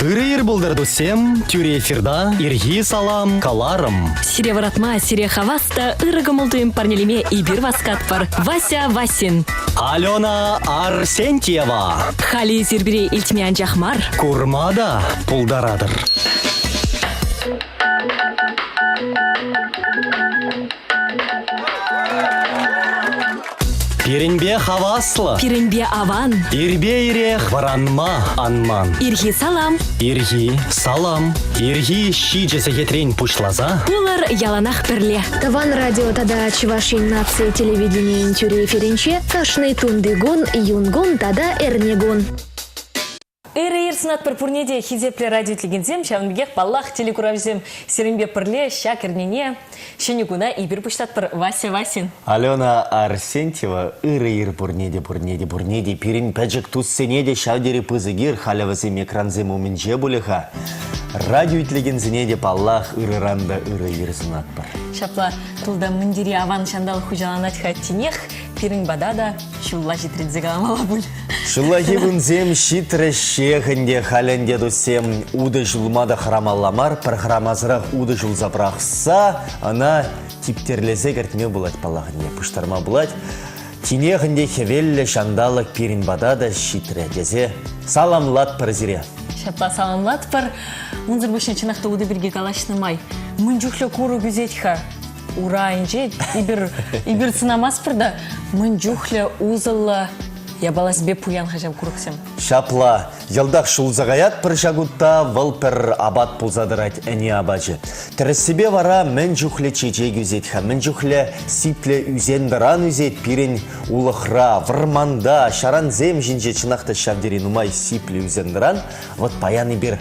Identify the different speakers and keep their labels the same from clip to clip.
Speaker 1: Ырӑ ир пултӑр, туссем, тӳрӗ эфирта ирхи салам каларӑм.
Speaker 2: Сире вӑратма, сире хавас та ырӑ кӑмӑл-туйӑм парнелеме эпир васкатпӑр. Вася Васин.
Speaker 1: Алена Арсентьева.
Speaker 2: Халӗ эсир пире илтме анчах мар.
Speaker 1: Курма та пултаратӑр. Пирӗнпе хаваслӑ.
Speaker 2: Пирӗнпе аван.
Speaker 1: Ирпе ирех вӑранма анман.
Speaker 2: Ирхи салам.
Speaker 1: Ирхи салам. Ирхи ҫичӗ сехетрен пуҫласа.
Speaker 2: Пулӑр яланах пӗрле.
Speaker 3: Тӑван радио тата Чӑваш Ен наци телевиденийӗн тӳрӗ эфирӗнче кашни тунтикун, юнкун тата эрнекун.
Speaker 2: Ырӑ ир сунатпӑр пурне те, хисеплӗ радиоитлекенсем, ҫавӑн пекех, паллах, телекуравҫӑсем сирӗнпе пӗрле ҫак эрнене ҫӗнӗ куна эпир пуҫлатпӑр. Вася Васин.
Speaker 4: Алена Арсентьева ырӑ ир пурне те, пурне те, пурне те, пирӗн пӗчӗк туссене те ҫав тери пысӑк ир, халӗ вӗсем экрансем умӗнче пулӗ-ха. Радио итлекенсене те, паллах, ырӑран та ырӑ ир сунатпӑр.
Speaker 2: Ҫапла, тулта мӗн тери аван ҫанталӑк хуҫаланать-ха тинех, пирӗн пата та ҫулла ҫитрӗ тесе каламалла пуль.
Speaker 4: Ҫуллахи кунсем ҫитрӗҫ ҫех ӗнтӗ, халь ӗнтӗ, туссем, утӑ ҫулма та хӑрамалла мар, пӗр хӑрамасӑрах утӑ ҫулса пӑрахса ӑна типтерлесе кӗртме пулать, паллах ӗнтӗ, пуҫтарма пулать. Тинех ӗнтӗ хӗвеллӗ ҫанталӑк пирӗн пата та ҫитрӗ тесе саламлатпӑр сире.
Speaker 2: Ҫапла саламлатпӑр. Унсӑр пуҫне чӑнах та утӑ пирки калаҫнӑ май мӗн чухлӗ курӑк ӳсет-ха ура айӗнче эпир эпир сӑнамастпӑр та мӗн чухлӗ усӑллӑ япаласемпе пуян-ха ҫав курӑксем.
Speaker 4: Ҫапла, йӑлтах ҫулса каятпӑр ҫак утта, вӑл пӗр апат пулса тӑрать ӗне апачӗ. Тӗрӗссипе вара мӗн чухлӗ чечек ӳсет-ха, мӗн чухлӗ сиплӗ ӳсен-тӑран ӳсет пирӗн улӑхра, вӑрманта, ҫарансем ҫинче чӑнах та ҫав тери нумай сиплӗ ӳсен-тӑран. Вот паян эпир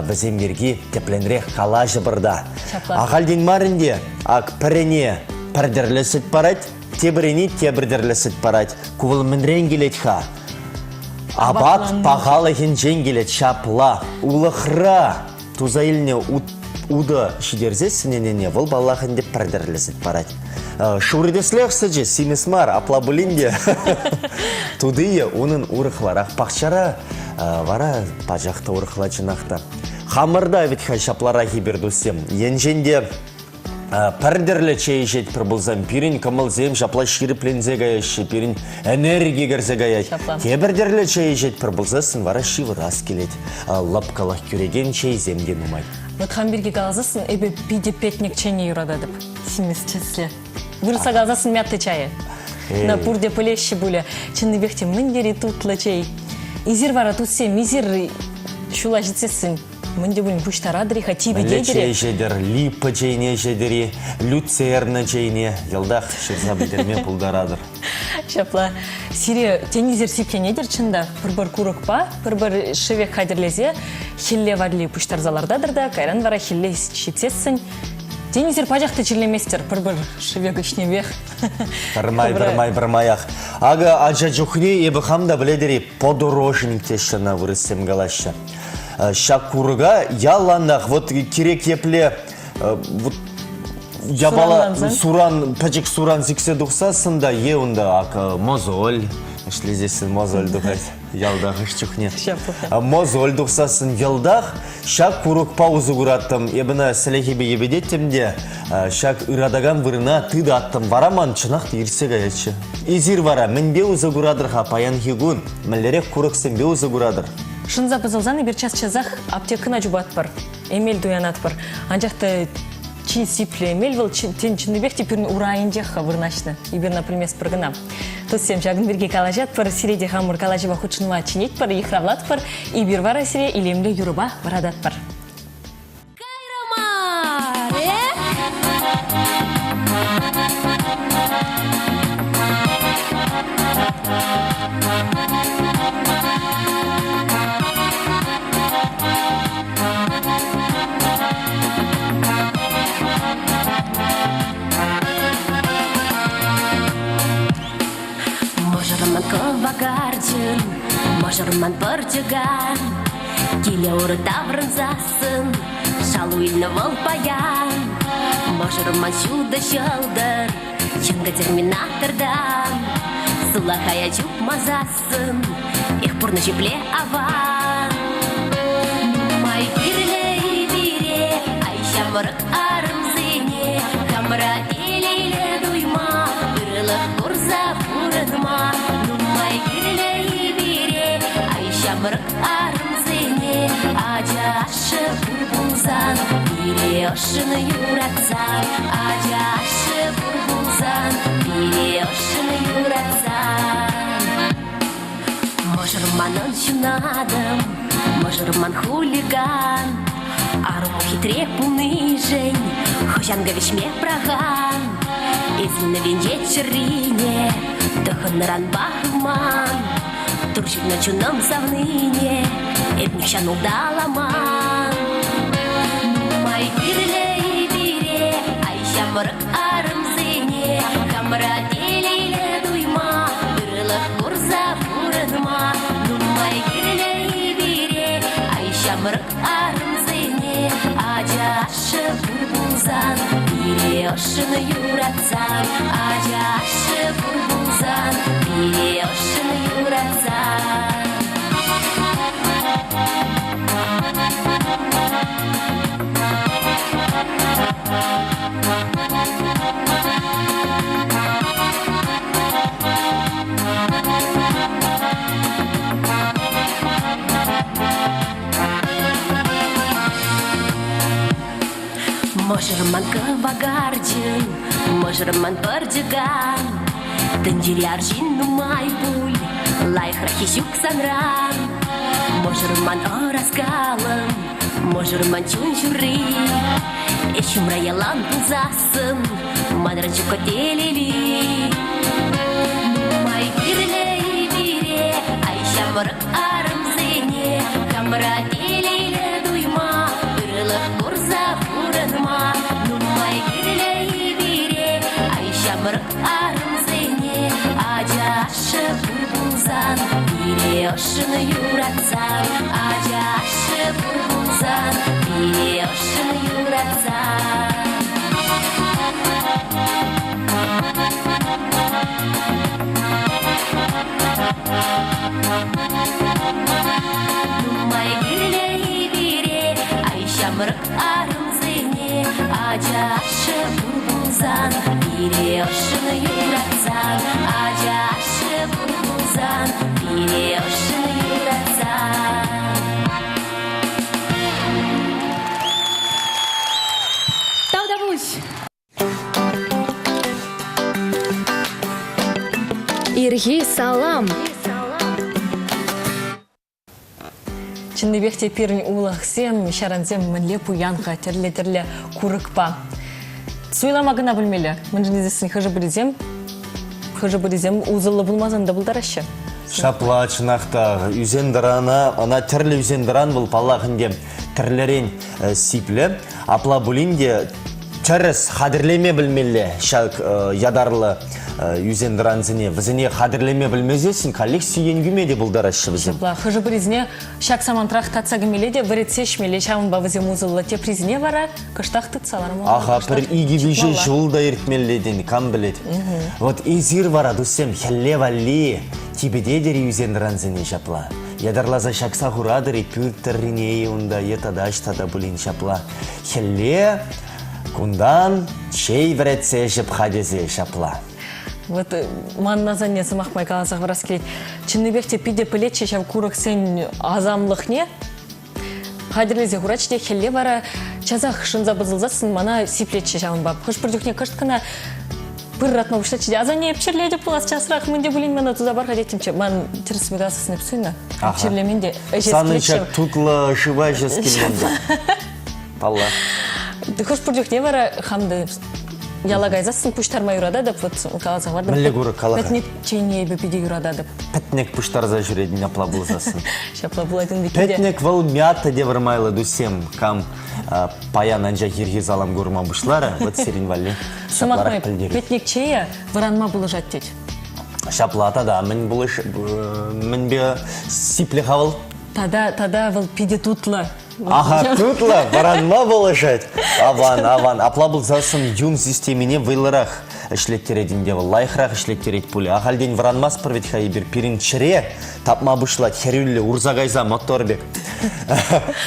Speaker 4: вӗсем пирки тӗплӗнрех калаҫӑпӑр та. Ахальтен мар ӗнтӗ, ак пӗрене пӗр тӗрлӗ сӗт парать, тепӗрене тепӗр тӗрлӗ сӗт парать. Ку вӑл мӗнрен килет-ха? Апат пахалӑхӗнчен килет ҫапла. Улӑхра туса илнӗ утӑ ҫитерсессӗн ӗнене вӑл паллах ӗнтӗ пӗр тӗрлӗ сӗт парать. Шурӑ тӗслех сӗчӗ симӗс мар, апла пулин те тутийӗ унӑн урӑхларах пахчара вара пачах та урӑхла чӑнах та. Хамӑрта вӗт-ха ҫапларах эпир туссем. Енчен те пӗр тӗрлӗ чей ӗҫетпӗр пулсан пирӗн кӑмӑлсем ҫапла ҫирӗпленсе каяҫҫӗ, пирӗн энерги кӗрсе каять. Тепӗр тӗрлӗ чей ӗҫетпӗр пулсассӑн вара ҫывӑрас килет. Лӑпкӑлӑх кӳрекен чейсем те нумай.
Speaker 2: Вот хам пирки каласассӑн эпӗ питӗ петник чейне юрататӑп. Симӗс тӗслӗ. Вырӑсла каласассӑн мята чайӗ. На пурте пӗлеҫҫӗ пулӗ. Чӑннипех те мӗн тери тутлӑ чей. Эсир вара туссем, эсир ҫула ҫитсессӗн мӗн те пулин пуҫтаратӑр-и-ха,
Speaker 4: Мӗнле
Speaker 2: типӗтетӗр-и?
Speaker 4: чей ӗҫетӗр, липа чейне ӗҫетӗр-и, люцерна чейне йӑлтах ҫырса пӗтерме пултаратӑр.
Speaker 2: Ҫапла. Сире тенисӗр сипленетӗр чӑн та. Пӗр-пӗр курӑкпа, пӗр-пӗр шӗвек хатӗрлесе хӗлле валли пуҫтарса лартатӑр та, кайран вара хӗлле ҫитсессӗн тенисӗр пачах та чирлеместӗр, пӗр-пӗр шӗвек ӗҫнипех.
Speaker 4: Пӗрмай, пӗрмай, пӗрмаях. Акӑ ача чухне эпӗ хам та пӗлетӗр-и, подорожник теҫҫӗ ӑна вырӑссем калаҫҫӗ. Ҫак курӑка яланах вот кирек епле вот япала суран пӗчӗк суран сиксе тухсассӑн та е унта ак мозоль ӗҫлесессӗн мозоль тухать ялта хӑш чухне мозоль тухсассӑн йӑлтах ҫак курӑкпа усӑ кураттӑм эпӗ ӑна сӗлехепе йӗпететтӗм те ҫак ыратакан вырӑна тытаттӑм вара ман чӑнах та иртсе каятчӗ эсир вара мӗнпе усӑ куратӑр-ха паянхи кун мӗнлерех курӑксемпе усӑ куратӑр
Speaker 2: Шӑнса пӑсӑлсан эпир час-часах аптекӑна чупатпӑр, эмел туянатпӑр. Анчах та чи сиплӗ эмел вӑл тен чӑннипех те пирӗн ура айӗнчех-ха вырнаҫнӑ. Эпир ӑна пӗлместпӗр кӑна. Туссем, ҫакӑн пирки калаҫатпӑр, сире те хамӑр калаҫӑва хутшӑнма чӗнетпӗр, йыхравлатпӑр. Эпир вара сире илемлӗ юрӑпа вӑрататпӑр.
Speaker 5: Кайрӑмар, э? Мӑшӑрӑмӑн кӑвакарчӑн, мӑшӑрӑмӑн пӑрчӑкан, Киле урӑ таврӑнсассӑн шалу илнӗ вӑл паян. Мӑшӑрӑмӑн ҫутӑ ҫӑлтӑр, чӑнкӑ терминатортан Сулахая чупмасассӑн, эх, пурнӑҫ епле аван. ҫамрӑк арӑмсене хамӑра телейлӗ туйма, ырлӑх курса пурӑнма нумай кирлӗ-и пире? Ай, ҫамрӑк арӑмсене ача ашшӗ пур пулсан, пире ӑшшӑн юратсан, ача ашшӗ пур пулсан, пире ӑшшӑн юратсан. Мӑшӑр манӑн ҫунатӑм, мӑшӑр ман хулиган. Арӑму хитре пулнишӗн хӑҫан кӗвӗҫме пӑрахан. Эсӗ венчет чӗррине тӑхӑннӑранпа хывман. Тур ҫырнӑ чунӑм савнине эп нихҫан улталаман. Нумай кирлӗ-и пире, ай ҫамрӑк арӑмсене хамӑра телейлӗ туйма, ырлӑх курса пурӑнма нумай кирлӗ-и пире, ай ҫамрӑк арӑмсене ача ашшӗ пур пулсан, пире ӑшшӑн юратсан, ача ашшӗ пур пулсан, пире ӑшшӑн юратсан. Мӑшӑрман кӑвакарчӑн, мӑшӑрман пӑрчӑкан. Тӗнчере арҫын нумай пуль, лайӑхраххи ҫук санран. Мӑшӑрман ӑраскалӑм, Мӑшӑр ман чун ҫурри, Эс ҫумра ялан пулсассӑн, Манран ҫук телейли. Нумай кирлӗ-и пире, Ай ҫамрӑк арӑмсене, Хамӑра телейлӗ туйма, Ырлӑх курса пурӑнма. Нумай кирлӗ-и пире, Ай ҫамрӑк арӑмсене, Ача ашшӗ пур пулсан, пире ӑшшӑн юратсан, ача ашшӗ пур пулсан, пире ӑшшӑн юратсан. Нумай кирлӗ-и пире, ай ҫамрӑк арӑмсене, ача ашшӗ пур пулсан, пире ӑшшӑн юратсан, ача ашшӗ пур пулсан, пире ӑшшӑн юратсан.
Speaker 6: Тавтапуҫ!
Speaker 3: Ирхи салам!
Speaker 2: Чӑннипех те пирӗн улӑхсем, ҫарансем мӗнле пуян-ха тӗрлӗ-тӗрлӗ курӑкпа. Суйлама кӑна пӗлмелле. Мӗншӗн тесессӗн хӑшӗ-пӗрисем хӑшӗ-пӗрисем усӑллӑ пулмасан та пултараҫҫӗ.
Speaker 4: Ҫапла, чӑнах та, ӳсен-тӑрана, ӑна тӗрлӗ ӳсен-тӑран вӑл, паллах ӗнтӗ, тӗрлӗрен сиплӗ. Апла пулин те тӗрӗс хатӗрлеме пӗлмелле ҫак ятарлӑ ӳсен-тӑрансене. Вӗсене хатӗрлеме пӗлмесессӗн каллех сиен кӳме те пултараҫҫӗ вӗсем.
Speaker 2: Ҫапла, хӑшӗ-пӗрисене ҫак самантрах татса кӗмелле те вӗретсе ӗҫмелле, ҫавӑнпа вӗсем усӑллӑ. Теприсене вара кӑштах тытса лармалла.
Speaker 4: Аха, пӗр икӗ-виҫӗ ҫул та иртмелле тен, кам пӗлет. Вот эсир вара, туссем, хӗлле валли типӗтетӗр-и ӳсен-тӑрансене ҫапла? Ятарласа ҫакса хуратӑр-и пӳрт тӑррине-и унта е тата ӑҫта та пулин ҫапла? Хӗлле кунтан чей вӗретсе ӗҫӗп-ха тесе ҫапла.
Speaker 2: Вот ман асанне сӑмах май каласа хӑварас килет. Чӑннипех те питӗ пӗлетчӗ ҫав курӑксен асамлӑхне. Хатӗрлесе хуратчӗ те хӗлле вара часах шӑнса пӑсӑлсассӑн мана сиплетчӗ ҫавӑнпа. Хӑш-пӗр чухне кӑшт кӑна пыр ратма пуҫлатчӗ те асанне эп чирлетӗп пулас часрах мӗн те пулин мана туса пар-ха теттӗмччӗ. Ман тӗрӗссипе каласассӑн эп суйнӑ. Чирлемен те ӗҫес
Speaker 4: Санӑн
Speaker 2: килетчӗ.
Speaker 4: ҫак тутлӑ шыва ӗҫес килмен те. Паллах.
Speaker 2: Хӑш-пӗр чухне вара хам та яла кайсассӑн пуҫтарма юрататӑп. Вот каласа хӑвартӑм.
Speaker 4: Мӗнле курӑк кала-ха?
Speaker 2: Пӗтнӗк чейне эпӗ питӗ юрататӑп.
Speaker 4: Пӗтнӗк пуҫтарса ҫӳретӗн апла пулсассӑн.
Speaker 2: Ҫапла пулать ун пекки те.
Speaker 4: Пӗтнӗк вӑл мята тепӗр майлӑ туссем. Кам паян анчах ирхи салам курма пуҫларӗ, вот сирӗн валли
Speaker 2: Сӑмах
Speaker 4: ҫапларах
Speaker 2: май,
Speaker 4: пӗлтерӳ.
Speaker 2: пӗтнӗк чейӗ вӑранма пулӑшать тет.
Speaker 4: Ҫапла тата мӗн пулӑш мӗнпе сиплӗ-ха вӑл?
Speaker 2: Тата, тата вӑл питӗ тутлӑ.
Speaker 4: Аха, тутлӑ, вӑранма пулӑшать. Аван, аван. Апла пулсассӑн юн системине вӑйлӑрах. ӗҫлеттерет ӗнтӗ вӑл, лайӑхрах ӗҫлеттерет пулӗ. Ахальтен вӑранмастпӑр вӗт-ха эпир, пирӗн чӗре тапма пуҫлать хӗрӳллӗ, урса кайса мотор пек.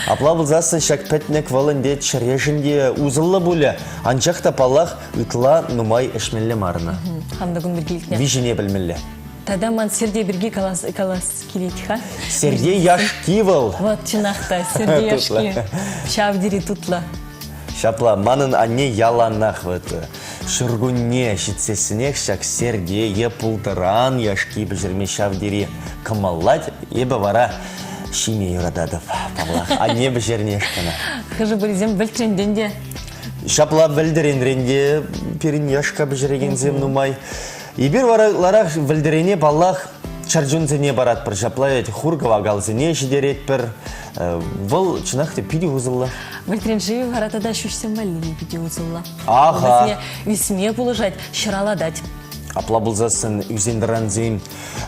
Speaker 4: Апла пулсассӑн ҫак пӗтнӗк вӑл ӗнтӗ чӗрешӗн те усӑллӑ пулӗ. Анчах та, паллах, ытла нумай ӗҫмелле мар ӑна.
Speaker 2: Хам та кун пирки илтнӗ.
Speaker 4: Виҫине пӗлмелле.
Speaker 2: Тата ман Сергей пирки калас, калас килет-ха.
Speaker 4: Сергей Яшки вӑл.
Speaker 2: Вот, чӑнах та, Сергей Яшки. Ҫав тери тутлӑ.
Speaker 4: Ҫапла, манӑн анне яланах вот ҫуркунне ҫитсессӗнех ҫак Сергее пултӑран яшки пӗҫерме ҫав тери кӑмӑллать. Эпӗ вара ҫиме юрататӑп, паллах. Анне пӗҫернех кӑна.
Speaker 2: Хӑшӗ-пӗрисем вӗлтрентен те.
Speaker 4: Ҫапла вӗлтӗренрен те пирӗн яшка пӗҫерекенсем нумай. Эпир вара ытларах вӗлтӗрене, паллах, чӗрчунсене паратпӑр. Ҫапла вӗт хур-кӑвакалсене ҫитеретпӗр. Вӑл чӑнах та питӗ усӑллӑ.
Speaker 2: Вӗлтрен шывӗ вара тата ҫӳҫсем валли те питӗ усӑллӑ.
Speaker 4: Аха.
Speaker 2: Вӗсене ӳсме пулӑшать, ҫӑралатать.
Speaker 4: Апла пулсассӑн ӳсен-тӑрансен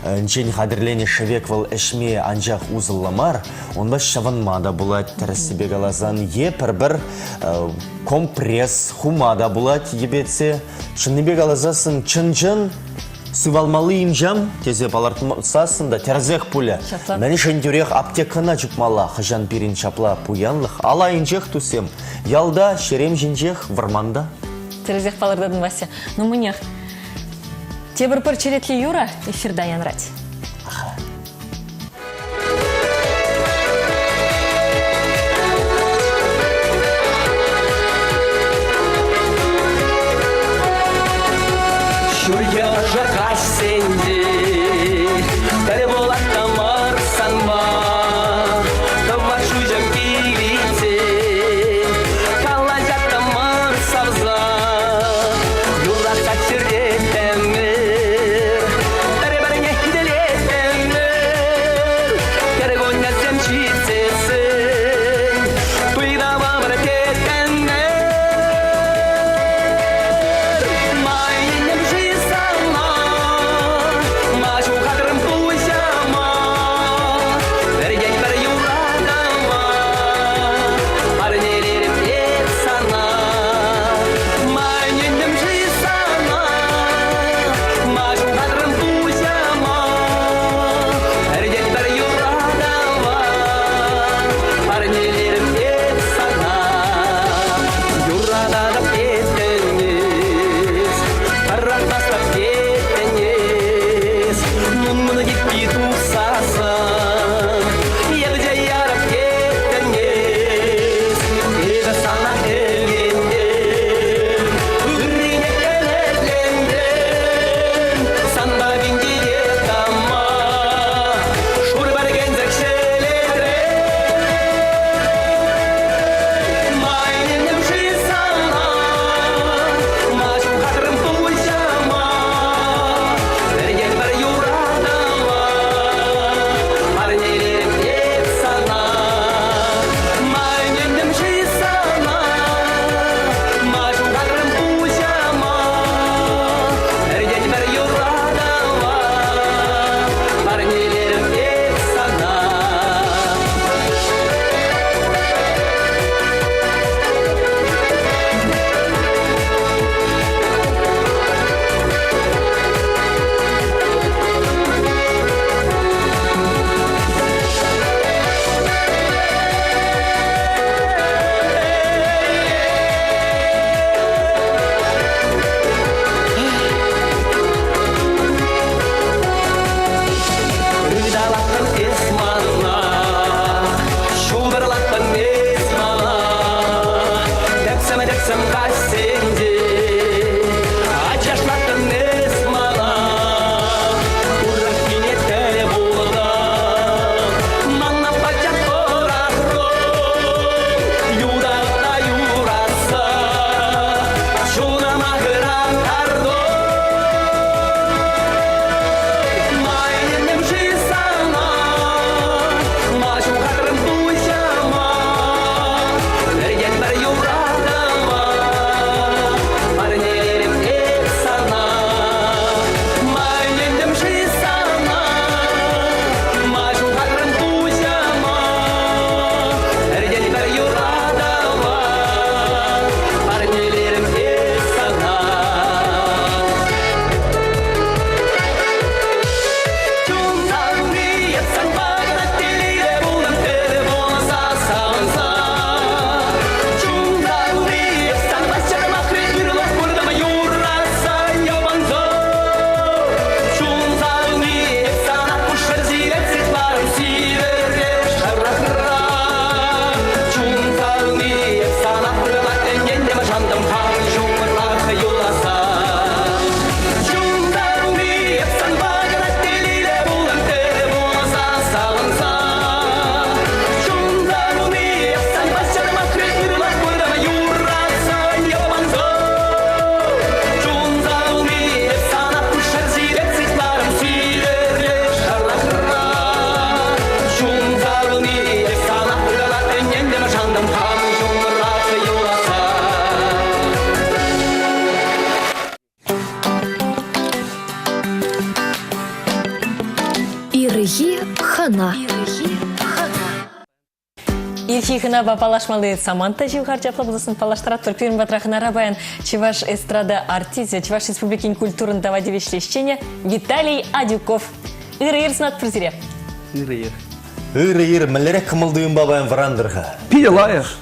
Speaker 4: ӗнчен хатӗрленӗ шӗвек вӑл ӗҫме анчах усӑллӑ мар, унпа ҫӑвӑнма та пулать, тӗрӗссипе каласан, е пӗр-пӗр компресс хума та пулать йӗпетсе. Чӑннипе каласассӑн чӑн-чӑн сывалмалли имҫам тесе палӑртсассӑн та тӗрӗсех пулӗ.
Speaker 2: Ҫапла.
Speaker 4: Мӗншӗн тӳрех аптекӑна чупмалла? Хӑҫан пирӗн ҫапла пуянлӑх ал айӗнчех туссем? Ялта, ҫерем ҫинчех, вӑрманта.
Speaker 2: Тӗрӗсех палӑртатӑн, Вася. Ну, мӗнех. Тепӗр пӗр черетлӗ юрӑ эфирта янрать.
Speaker 7: Ҫурхи ӑшӑ каҫсенче Тӗл пулаттӑмӑр санпа Тӑван шуҫӑм киличчен Калаҫаттӑмӑр савса Юратса чӗреттӗмӗр Пӗр-пӗрне хӳтӗле.
Speaker 2: Ирхи хӑнапа паллашмалли самант та ҫывхарчӗ, апла пулсассӑн паллаштаратпӑр. Пирӗн патра хӑнара паян Чӑваш эстрада артисчӗ, Чӑваш Республикин культурӑн тава тивӗҫлӗ ӗҫченӗ Виталий Адюков. Ырӑ ир сунатпӑр сире.
Speaker 7: Ырӑ ир.
Speaker 4: Ырӑ ир, мӗнлерех кӑмӑл-туйӑмпа паян вӑрантӑр-ха?
Speaker 7: Питӗ лайӑх.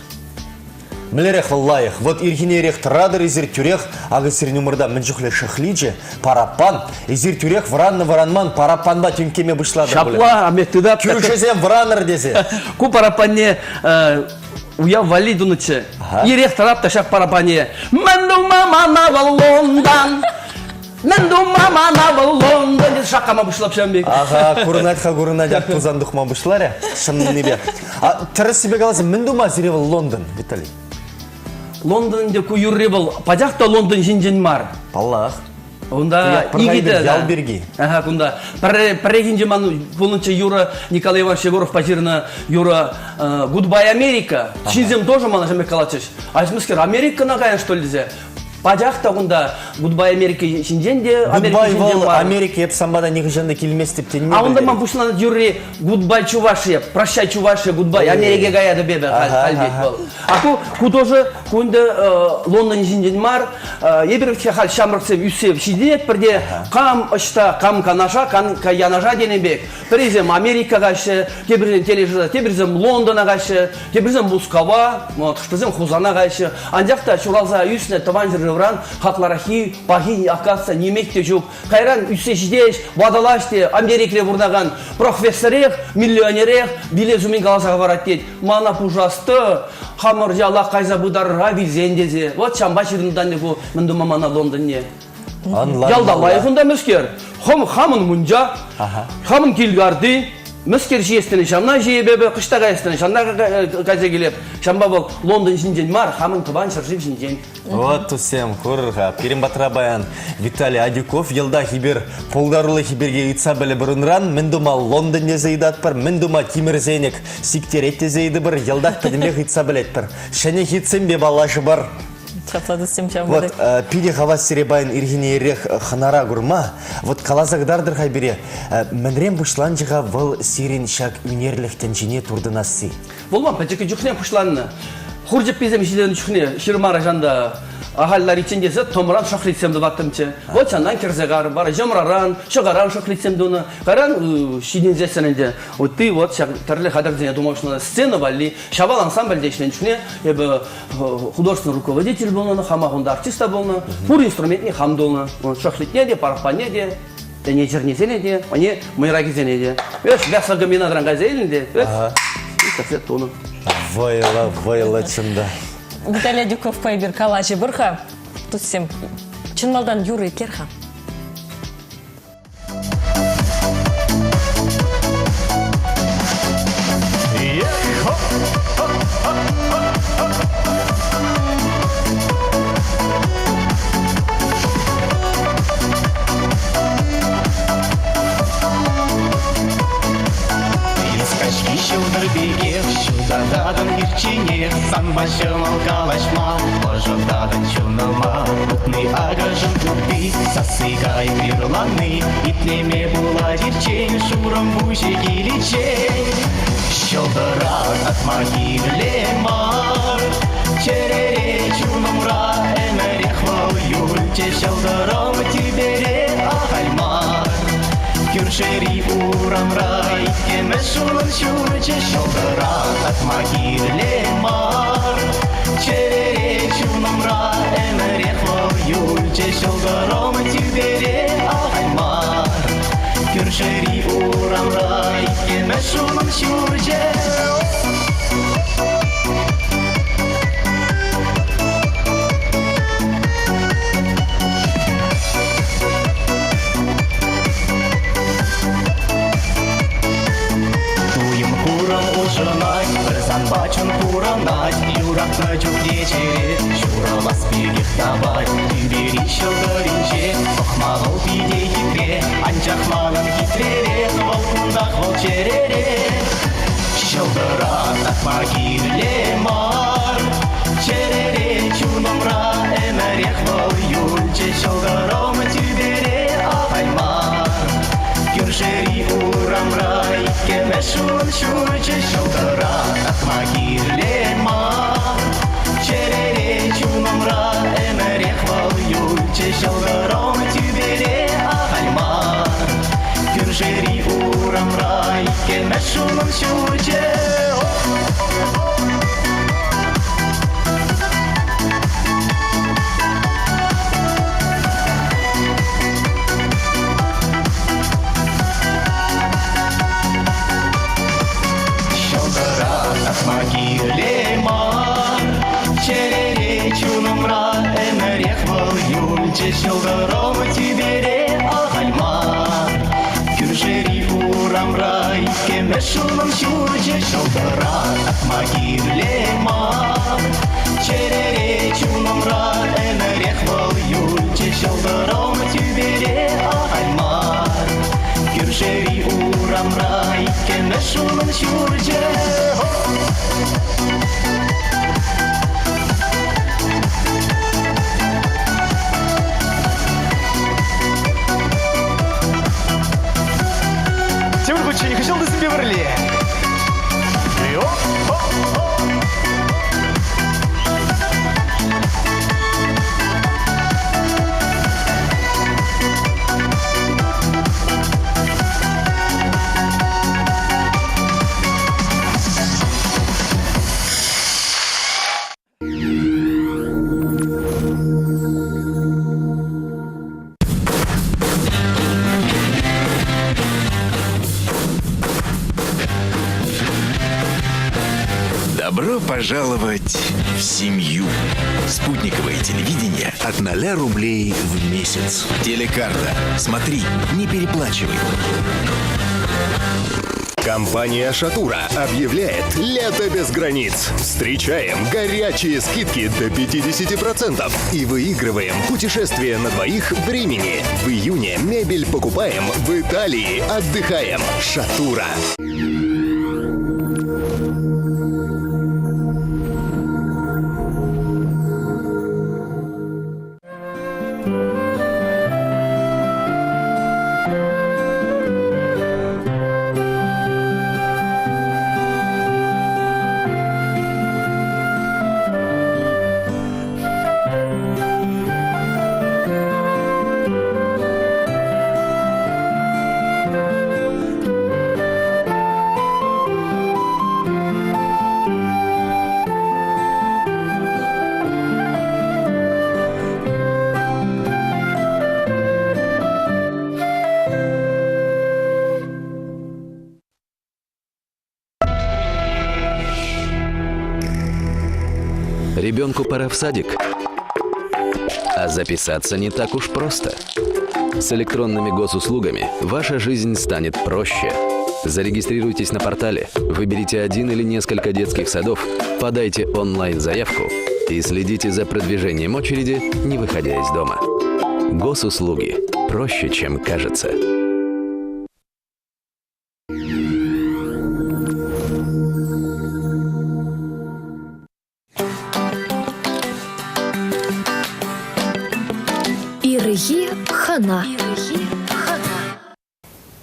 Speaker 4: Мӗнлерех вӑл лайӑх? Вот ирхине ирех тӑратӑр эсир тӳрех, акӑ сирӗн умӑрта мӗн чухлӗ шӑхличӗ, параппан. Эсир тӳрех вӑраннӑ-вӑранман параппанпа тӳнккеме пуҫлатӑр пулӗ.
Speaker 7: Ҫапла, Амет тытап.
Speaker 4: Кӳршӗсем вӑранӑр тесе.
Speaker 7: Ку параппанне уяв валли тунӑччӗ. Ирех тӑрап та ҫак параппане. Мӗн тума мана вӑл Лондон? Мӗн тума мана вӑл Лондон тесе шаккама пуҫлап ҫавӑн пек.
Speaker 4: Аха, курӑнать-ха, курӑнать, ак тусан тухма пуҫларӗ чӑннипе. А тӗрӗссипе каласан, мӗн тума сире вӑл Лондон, Виталий?
Speaker 7: Лондон ӗнтӗ ку юрри вӑл пачах та Лондон ҫинчен мар.
Speaker 4: Паллах.
Speaker 7: Унта икӗ
Speaker 4: ял пирки.
Speaker 7: Ага, кунта пӗррехинче ман пулнӑччӗ юрӑ Николай Иванович Егоровпа ҫырнӑ юрӑ Goodbye Америка. Ҫынсем тоже мана ҫамрӑк калатчӗҫ. А мӗскер Америкӑна каян что ли тесе. Пачах та кунта Goodbye Америка ҫинчен те Америка
Speaker 4: Goodbye
Speaker 7: ҫинчен
Speaker 4: вӑл
Speaker 7: мар.
Speaker 4: Америка эп санпа та нихӑҫан та килместӗп тенине
Speaker 7: А унта ман
Speaker 4: пӗлтерет.
Speaker 7: пуҫланать юрри Goodbye Чувашия, Прощай Чувашия, Goodbye Америка каятӑп эпӗ халь, халь тет вӑл. А ку, ку тоже ку ӗнтӗ Лондон ҫинчен мар. Эпир халь ҫамрӑксем ӳссе ҫитӗнетпӗр те кам ӑҫта, кам Канаша, кам Янаша тенӗ пек. Пӗрисем Америка каҫҫӗ, теприсем телешӑса, теприсем Лондона каҫҫӗ, теприсем Мускава, хӑш-пӗрисем Хусана каҫҫӗ. Анчах та ҫуралса ӳснӗ тӑван ҫӗршывран хаклӑраххи, пахи, оказывается, нимех те ҫук. Кайран ӳссе ҫитеҫ, ватӑлаҫ те Америкре пурӑнакан профессорех, миллионерех вилес умӗн каласа хӑварать тет. Мана пушасты, хамӑр ялах кайса пытарӑр-ха вилсен тесе. Вот ҫампа ҫырӑнтан ку мӗн тума мана Лондонне. Ялта лайӑх унта мӗскер. Хам хамӑн мунча, хамӑн кил карти, мӗскер ҫиес ҫавна ҫиеп эпӗ, кӑҫта каяс ҫавна кайса килеп. Ҫавӑнпа вӑл Лондон ҫинчен мар, хамӑн тӑван ҫӗршыв ҫинчен.
Speaker 4: Вот, туссем, курӑр-ха, пирӗн патра паян Виталий Адюков йӑлтах эпир пултарулӑхӗ пирки ыйтса пӗлӗпӗр унран. Мӗн тума Лондон тесе ыйтатпӑр, мӗн тума тимӗрсенӗк сиктерет тесе ыйтӑпӑр, йӑлтах пӗтӗмпех ыйтса пӗлетпӗр. Ҫӗнӗ хитсемпе паллашӑпӑр.
Speaker 2: Ҫапла туссем ҫавӑн
Speaker 4: Вот, питӗ хавас сире паян ирхине ирех хӑнара курма. Вот каласа кӑтартӑр-ха пире, мӗнрен пуҫланчӗ-ха вӑл сирӗн ҫак ӳнерлӗх тӗнчине туртӑнасси?
Speaker 7: Вӑл ман пӗчӗккӗ чухне пуҫланнӑ. Хур чӗпписем ҫитӗннӗ чухне ҫырмара ҫанта ахаль лариччен тесе тӑмран шӑхличсем тӑваттӑмччӗ. Вот ҫаннан кӗрсе карӑм, вара йӑмраран, ҫӑкаран шӑхличсем тунӑ. Кайран ҫитӗнсессӗн ӗнтӗ ытти вот ҫак тӗрлӗ хатӗрсене тума пуҫланӑ. Сцена валли Ҫавал ансамбльте ӗҫленӗ чухне эпӗ художественный руководитель пулнӑ, хамах унта артист та пулнӑ. Пур инструментне хам тунӑ. Шашлыкне те, параппанне те, ӗне чӗрнисене те, ӗне мӑйракисене те. Эс мясокомбинатран кайса илнӗ те, эс тунӑ.
Speaker 4: Вӑйлӑ, вӑйлӑ чӑн та.
Speaker 2: Виталий Адюковпа эпир калаҫӑпӑр-ха. Туссем, чӑн малтан юрӑ итлер-ха.
Speaker 8: Каҫхи ҫӑлтӑр пекех ҫутататӑн ирчченех санпа ҫӑмӑл калаҫма ӑшӑтатӑн чунӑма утни акӑшӑн туппи Сасси кайӑк юрлани итлеме пулать ирччен, шурӑм пуҫӗ киличчен. Ҫӑлтӑра татма кирлӗ мар, чӗрере чунӑмра ӗмӗрех вӑл юлчӗ ҫӑлтӑрӑм тӳпере ахаль мар. Кӳршӗри урамра иккӗмӗш унӑн ҫурчӗ ҫӑлтӑра татма кирлӗ мар. Чӗрере чунӑмра ӗмӗрех вӑл юлчӗ ҫӑлтӑрӑм тӳпере ахаль мар. Кӳршӗри урамра иккӗмӗш унӑн ҫурчӗ. Туйӑм хурӑм улшӑнать, пӗр санпа чун пурӑнать, юратнӑ чухне чӗре ҫурӑлас пекех тапать. Тӳпери ҫӑлтӑрӗнче пӑхма вӑл питӗ хитре, анчах манӑн хитререх вӑл кунтах вӑл чӗрере. Ҫӑлтӑра татма кирлӗ мар, чӗрере чунӑмра ӗмӗрех вӑл юлчӗ ҫӑлтӑрӑм тӳпере ахаль мар. Кӳршӗри урамра иккӗмӗш ун ҫурчӗ ҫӑлтӑра татма кирлӗ. унӑн ҫурчӗ. Ҫӑлтӑра татма кирлӗ мар, чӗрере чунӑмра ӗмӗрех вӑл юлчӗ ҫӑлтӑрӑм тӳпере ахаль мар. Кӳршӗри урамра иккӗмӗш унӑн ҫурчӗ ҫӑлтӑра татма кирлӗ мар. Чӗрере чунӑмра ӗмӗрех вӑл юлчӗ ҫӑлтӑрӑм тӳпере ахаль мар. Кӳршӗри урамра иккӗмӗш унӑн ҫурчӗ. Тепӗр хутчен хыҫалтисемпе пӗрле.
Speaker 9: Добро пожаловать в семью. Спутниковое телевидение от 0 рублей в месяц. Телекарта. Смотри, не переплачивай.
Speaker 10: Компания «Шатура» объявляет «Лето без границ». Встречаем горячие скидки до 50% и выигрываем путешествие на двоих в Римени. В июне мебель покупаем, в Италии отдыхаем. «Шатура».
Speaker 11: Ребенку пора в садик. А записаться не так уж просто. С электронными госуслугами ваша жизнь станет проще. Зарегистрируйтесь на портале, выберите один или несколько детских садов, подайте онлайн-заявку и следите за продвижением очереди, не выходя из дома. Госуслуги. Проще, чем кажется.
Speaker 3: Ирхи хӑна.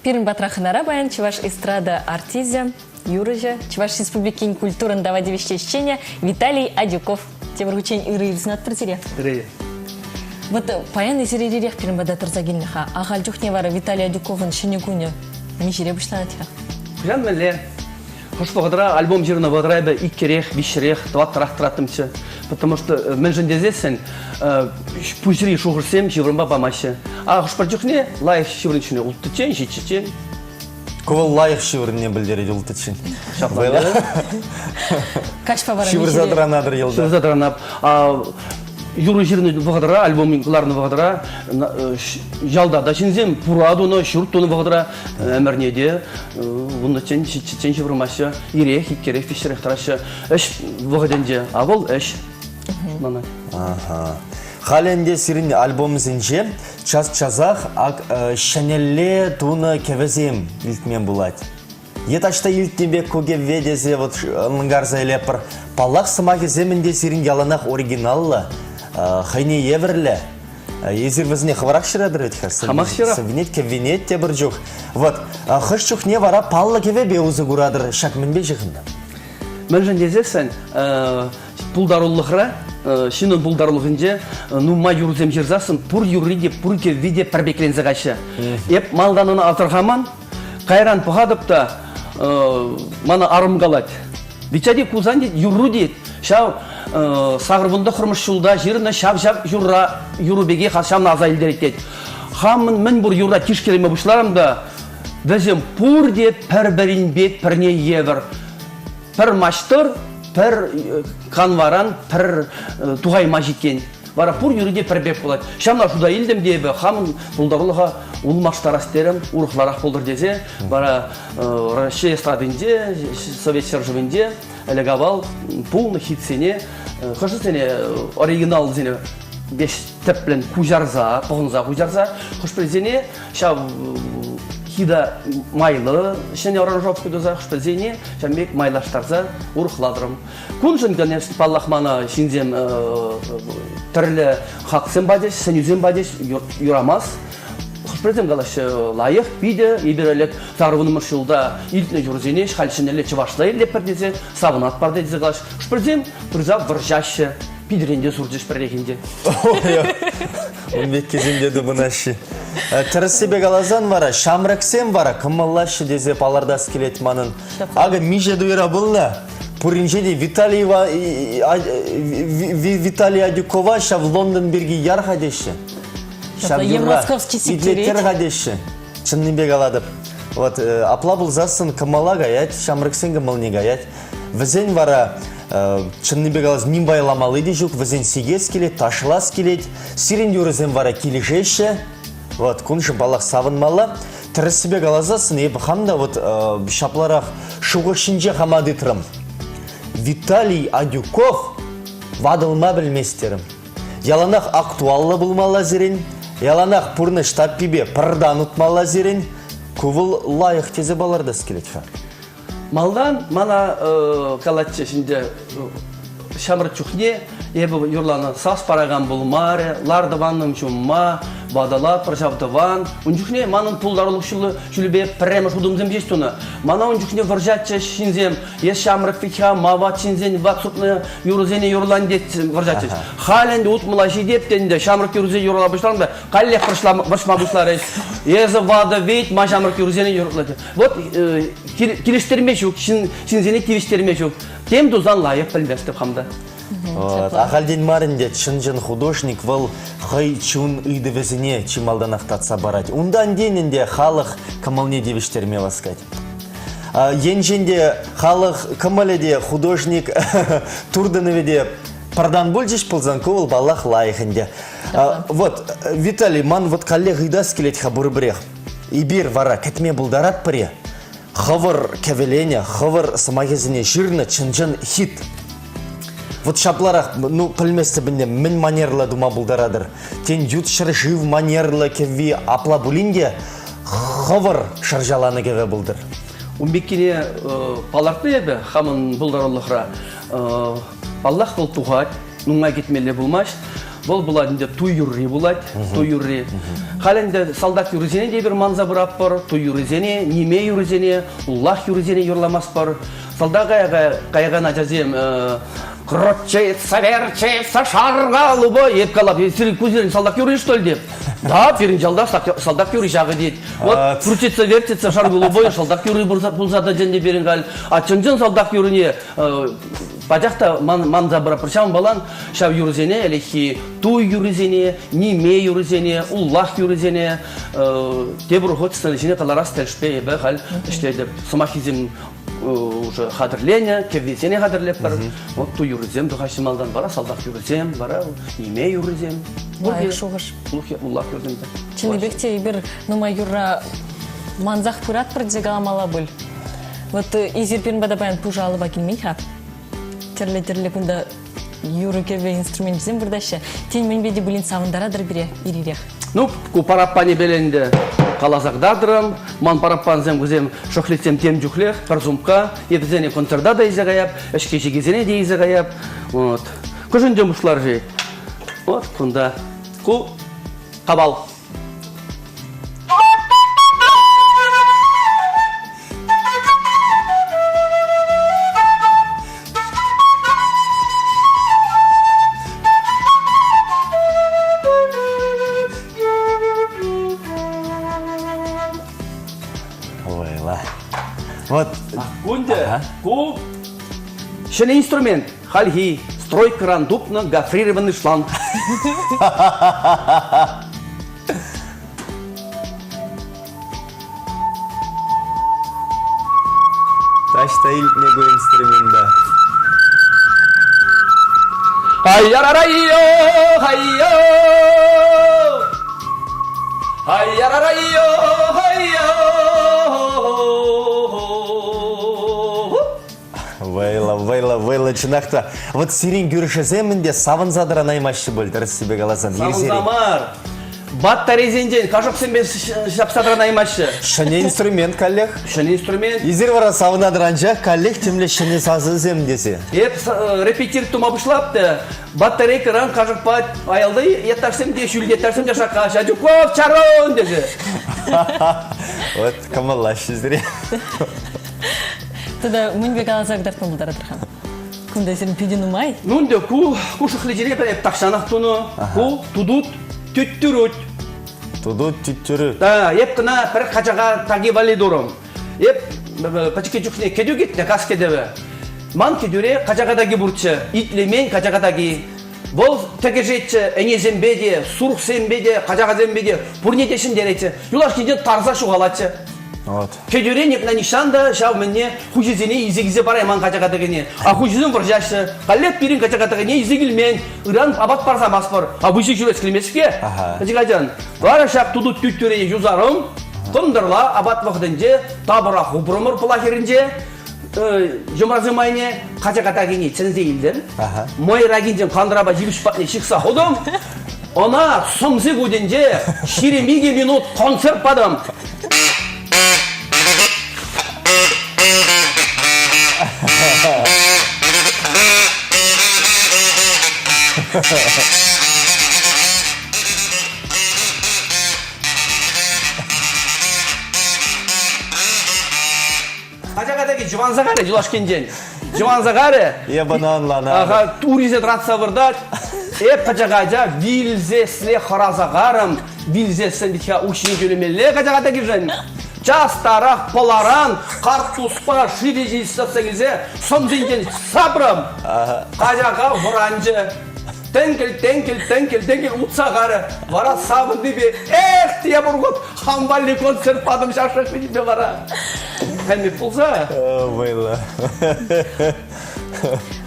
Speaker 2: Пирӗн патра хӑнара паян чӑваш эстрада артисчӗ, юрӑҫӑ, Чӑваш Республикин культурӑн тава тивӗҫлӗ ӗҫченӗ Виталий Адюков. Тепӗр хутчен ырӑ ир сунатпӑр сире.
Speaker 7: Ырӑ.
Speaker 2: Вот паян эсир ирех пирӗн пата тӑрса килнӗ-ха. Ахаль чухне вара Виталий Адюковӑн ҫӗнӗ кунӗ миҫере пуҫланать-ха?
Speaker 7: Пуҫан мӗнле? Хӑш вӑхӑтра альбом ҫырнӑ вӑхӑтра эпӗ иккӗрех, виҫҫӗрех, тӑваттӑрах тӑраттӑмччӗ. Потому что мӗншӗн тесессӗн пуҫри шухӑшсем ҫыврӑмпа памаҫҫӗ. А хӑш-пӗр чухне лайӑх ҫыврӑн чухне улттӑччен, ҫиччӗччен.
Speaker 4: Ку вӑл лайӑх ҫывӑрнине пӗлтерет улттӑччен.
Speaker 7: Ҫапла.
Speaker 2: Каҫпа вара
Speaker 4: Ҫывӑрса тӑранатӑр йӑлтах.
Speaker 7: Ҫывӑрса тӑранап. Юрӑ ҫырнӑ вӑхӑтра, альбом кӑларнӑ вӑхӑтра ялта та ҫынсем пура тунӑ, ҫурт тунӑ вӑхӑтра ӗмӗрне те вуннӑччен, ҫиччӗччен ҫывӑрмаҫҫӗ. Ирех, иккӗрех, виҫҫӗрех тӑраҫҫӗ. Ӗҫ вӑхӑтӗнче, а вӑл ӗҫ шутланать.
Speaker 4: Ага. Халӗ ӗнтӗ сирӗн альбомсенче час-часах ак ҫӗнӗлле тунӑ кӗвӗсем илтме пулать. Е таҫта илтнӗ пек ку кӗвве тесе вот ӑнкарса илетпӗр. Паллах, сӑмахӗсем ӗнтӗ сирӗн яланах оригиналлӑ, хӑйне евӗрлӗ. Эсир вӗсене хӑвӑрах ҫыратӑр вӗт-ха?
Speaker 7: Хамах ҫырап.
Speaker 4: Сӗвнет, кӗввинет тепӗр чух. Вот, хӑш чухне вара паллӑ кӗвӗпе усӑ куратӑр. Ҫак мӗнпе ҫыхӑннӑ?
Speaker 7: Мӗншӗн тесессӗн пултарулӑхра, ҫыннӑн пултарулӑхӗнче нумай юрӑсем ҫырсассӑн пур юрри те, пур кӗвви те пӗрпекленсе каҫҫӗ. Эп малтан ӑна асӑрхаман, кайран пӑхатӑп та. Мана арӑм калать. Витя кулсан тет, юрру тет. Ҫав сакӑрвунтӑххӑрмӗш ҫулта ҫырнӑ ҫав-ҫав юрра юрӑ пекех ҫавна аса илтерет тет. Хамӑн мӗн пур юрра тишкерме пуҫларӑм та вӗсем пурте пӗр-пӗринпе пӗрне евӗр. Пӗр маҫтӑр, пӗр канваран пӗр тухаймасть иккен. Вара пур юрри те пӗр пек пулать. Ҫавна шута илтӗм те эпӗ хамӑн пултарулӑха улмаштарас терӗм, урӑхларах пултӑр тесе. Вара Раҫҫей эстрадинче, Совет ҫӗршывӗнче ӗлӗк-авал пулнӑ хитсене, хӑшӗсене оригиналсене веҫ тӗплӗн куҫарса, пӑхӑнса куҫарса, хӑш-пӗрисене ҫав хита майлӑ ҫӗнӗ аранжировка туса, хӑш-пӗрисене ҫавӑн пек майлаштарса урӑхлатрӑм. Куншӑн, конечно, паллах, мана ҫынсем тӗрлӗ хаксем пачӗҫ, сӗнӳсем пачӗҫ, юрамасть. Хӑш-пӗрисем калаҫҫӗ, лайӑх, питӗ, эпир ӗлӗк сарвунмӑш ҫулта илтнӗ юрӑсене халь ҫӗнӗлле чӑвашла илтетпӗр тесе, савӑнатпӑр тесе калаҫ. Хӑш-пӗрисем пырса вӑрҫаҫҫӗ, питӗрен те сурчӗҫ пӗррехинче.
Speaker 4: Ун пеккисем те тупӑнаҫҫӗ. Тӗрӗссипе каласан вара, ҫамрӑксем вара кӑмӑллаҫҫӗ тесе палӑртас килет манӑн. Акӑ миҫе туйра пулнӑ? Пуринче те Виталий, Виталий Адюкова ҫав Лондон пирки яр-ха теҫҫӗ. Ҫав юрра итлеттер-ха теҫҫӗ. Чӑннипе калатӑп. Вот, апла пулсассӑн кӑмӑла каять, ҫамрӑксен кӑмӑлне каять. Вӗсен вара чӑннипе калас ним пайламалли те ҫук, вӗсен сикес килет, ташлас килет. Сирӗн юрӑсем вара килӗшеҫҫӗ. Вот, куншӑн паллах савӑнмалла. Тӗрӗссипе каласассӑн эпӗ хам та вот ҫапларах шухӑш ҫинче хама тытрӑм. Виталий Адюков ватӑлма пӗлмест терӗм. Яланах актуаллӑ пулмалла сирӗн, яланах пурнӑҫ таппипе пӗртан утмалла сирӗн. Ку вӑл лайӑх тесе палӑртас килет-ха.
Speaker 7: Малтан мана калатчӗҫ ӗнтӗ, ҫамрӑк чухне эпӗ юрланӑ сас паракан пулмарӗ, лар тӑванӑм ҫумма, ватӑлатпӑр ҫав тӑван. Ун чухне манӑн пултарулӑх ҫулӗпе пӗрремӗш утӑмсем ҫеҫ тунӑ. Мана ун чухне вӑрҫатчӗҫ ҫынсем, эс ҫамрӑк вӗт-ха, ма ват ҫынсен ват сутнӑ юрӑсене юрлан тет вӑрҫатчӗҫ. Халь ӗнтӗ утмӑла ҫитеп те ӗнтӗ ҫамрӑк юрӑсене юрла пуҫларӑм та каллех вӑрҫма пуҫларӗҫ. Эсӗ ватӑ вӗт, ма ҫамрӑк юрӑсене юрлать. Вот килӗштерме ҫук, ҫынсене тивӗҫтерме ҫук. Тем тусан лайӑх пӗлместӗп хам та.
Speaker 4: Вот. Ахальтен мар ӗнтӗ чӑн-чӑн художник вӑл хӑй чун ыйтӑвӗсене чи малтанах татса парать. Унтан тен ӗнтӗ халӑх кӑмӑлне тивӗҫтерме васкать. Енчен те халӑх кӑмӑлӗ те художник туртӑнӑвӗ те пӑртан пулчӗҫ пулсан, ку вӑл паллах лайӑх ӗнтӗ. Вот, Виталий, ман вот каллех ыйтас килет-ха пурпӗрех. Эпир вара кӗтме пултаратпӑр-и? Хӑвӑр кӗвӗленӗ, хӑвӑр сӑмахӗсене ҫырнӑ чӑн-чӑн хит. Вот ҫапларах, ну, пӗлместӗп ӗнтӗ, мӗн манерлӑ тума пултаратӑр? Тен, ют ҫӗршыв манерлӑ кӗвви апла пулин те хӑвӑр шӑрҫаланӑ кӗвӗ пултӑр.
Speaker 7: Ун пеккине палӑртнӑ эпӗ хамӑн пултарулӑхра. Паллах, вӑл тухать, нумай кӗтмелле пулмасть. Вӑл пулать ӗнтӗ туй юрри пулать, туй юрри. Халь ӗнтӗ салтак юррисене те эпир манса пыратпӑр, туй юррисене, ниме юррисене, улах юррисене юрламастпӑр. Салтак каякан ачасем крутится, вертится, шар голубой. Эп калап, сирӗн ку сирӗн салтак юрри, что ли, деп. Да, пирӗн ялта салтак юрри ҫакӑ тет. Вот крутится, вертится, шар голубой, салтак юрри пулса тӑчӗ ӗнтӗ пирӗн халь. А чӑн-чӑн салтак юррине Пачах та манса пыратпӑр. Ҫавӑнпалан ҫав юрӑсене, ӗлӗкхи туй юррисене, ниме юррисене, уллах юррисене тепӗр хут сцена ҫине кӑларас тӗлӗшпе эпӗ халь ӗҫлетӗп. Сӑмаххисем уже хатӗрленӗ, кӗввисене хатӗрлетпӗр. Вот туй юррисем тухаҫҫӗ малтан, вара салтак юррисем, вара ниме юррисем.
Speaker 2: Лайӑх шухӑш.
Speaker 7: Уллах юррисем.
Speaker 2: Чӑннипех те эпир нумай юрра мансах пыратпӑр тесе каламалла пуль. Вот эсир пирӗн пата паян пушӑ алӑпа килмен-ха. Тӗрлӗ-тӗрлӗ кунта юрӑ-кӗвӗ инструменчӗсем выртаҫҫӗ. Тен, мӗнпе те пулин савӑнтаратӑр пире ир-ирех.
Speaker 7: Ну, ку параппанӗ ӗнтӗ каласа кӑтартрӑм. Ман параппансем вӗсем шӑхлитсем тем чухлех, пӗр сумка. Эп вӗсене концерта та илсе каяп, ӗҫке-ҫикесене те илсе каяп. Вот. Кӑшӑнчӑ пуҫлар-ши? Вот кунта. Ку кавал.
Speaker 4: Ойла. Вот.
Speaker 7: ӗнтӗ. Ку ҫӗнӗ инструмент. Хальхи стройкӑран тупнӑ гофрированный шланг.
Speaker 4: Таҫта илтнӗ ку инструмента.
Speaker 7: Ай-яра-рай-йо, хай-йо! Ай-яра-рай-йо, хай-йо!
Speaker 4: Вӑйлӑ, вӑйлӑ, вӑйлӑ, чӑнах та. Вот сирӗн кӳршӗсем ӗнтӗ савӑнса тӑранаймаҫҫӗ пуль, тӗрӗссипе каласан.
Speaker 7: Савӑнса мар. Батарейсенчен кашӑксемпе ҫапса тӑранаймаҫҫӗ.
Speaker 4: Ҫӗнӗ инструмент каллех.
Speaker 7: Ҫӗнӗ инструмент.
Speaker 4: Эсир вара савӑнатӑр анчах каллех темле ҫӗнӗ сасӑсем тесе.
Speaker 7: Эп репетир тума пуҫлап та батарейкӑран кашӑкпа аялти етташсем те, ҫӳлти етташсем те шаккаҫҫӗ. Адюков, чарун тесе.
Speaker 4: Вот кӑмӑллаҫҫӗ сире.
Speaker 2: Тата мӗнпе каласа кӑтартма пултаратӑр-ха? Кунта сирӗн питӗ нумай.
Speaker 7: Ну ӗнтӗ ку ку шӑхличӗре эп тахҫанах тунӑ. Ку тудут тӳттӳрут.
Speaker 4: Тудут тӳттӳрут.
Speaker 7: Да, эп кӑна пӗр качака таки валли турӑм. Эп пӗчӗккӗ чухне кӗтӳ кӗтнӗ, кас кӗтӗвӗ. Ман кӗтӳре качака таки пурччӗ. Итлемен качака таки. Вӑл тӗкӗшетчӗ ӗнесемпе те, сурӑхсемпе те, качакасемпе те, пурне те ҫӗнтеретчӗ. Юлашкинчен тарса ҫухалатчӗ.
Speaker 4: Вот.
Speaker 7: Кӗтӳрен ӗпна нихҫан та ҫав мӗнне хуҫисене илсе килсе парайман качака тӗкӗне. А хуҫисем вӑрҫаҫҫӗ. Каллех пирӗн качака тӗкӗне илсе килмен. Ыран апат парса маспӑр. А выҫӑ ҫӳрес килмест-ҫке. Пӗчӗк ачан. Вара ҫак туту тӳттӳрене юсарӑм. Кӑнтӑрла апат вӑхӑтӗнче тапӑра хупрӑмӑр пӑла хӗрринче. Йӑмрасем айне качака такине чӗнсе илтӗм. Мӑйракинчен кантӑрапа йывӑҫ патне ҫыхса хутӑм. Ӑна сӑмси кутӗнче 22 минут концерт патӑм. Качака таки жӑванса карӗ юлашкинчен. Жӑванса карӗ.
Speaker 4: Эп ӑна ӑнланатӑп.
Speaker 7: Аха, турисе тӑратса выртать. Эп пӗчӗк ача вилсесле хӑраса карӑм. Вилсессӗн вӗт-ха укҫине тӳлемелле качака такишӗн. Частарах пӑларан карттуспа шывӗ ҫиҫсе килсе сӑмсинчен сапрӑм. Качака вӑранчӗ. Тенкӗл, тенкӗл, тенкӗл, тенкӗл утса карӗ. Вара савӑннипе эх, тепӗр хут хам валли концерт патӑм ҫак шашлыкпе вара. Хәммет пулса.
Speaker 4: Вӑйлӑ.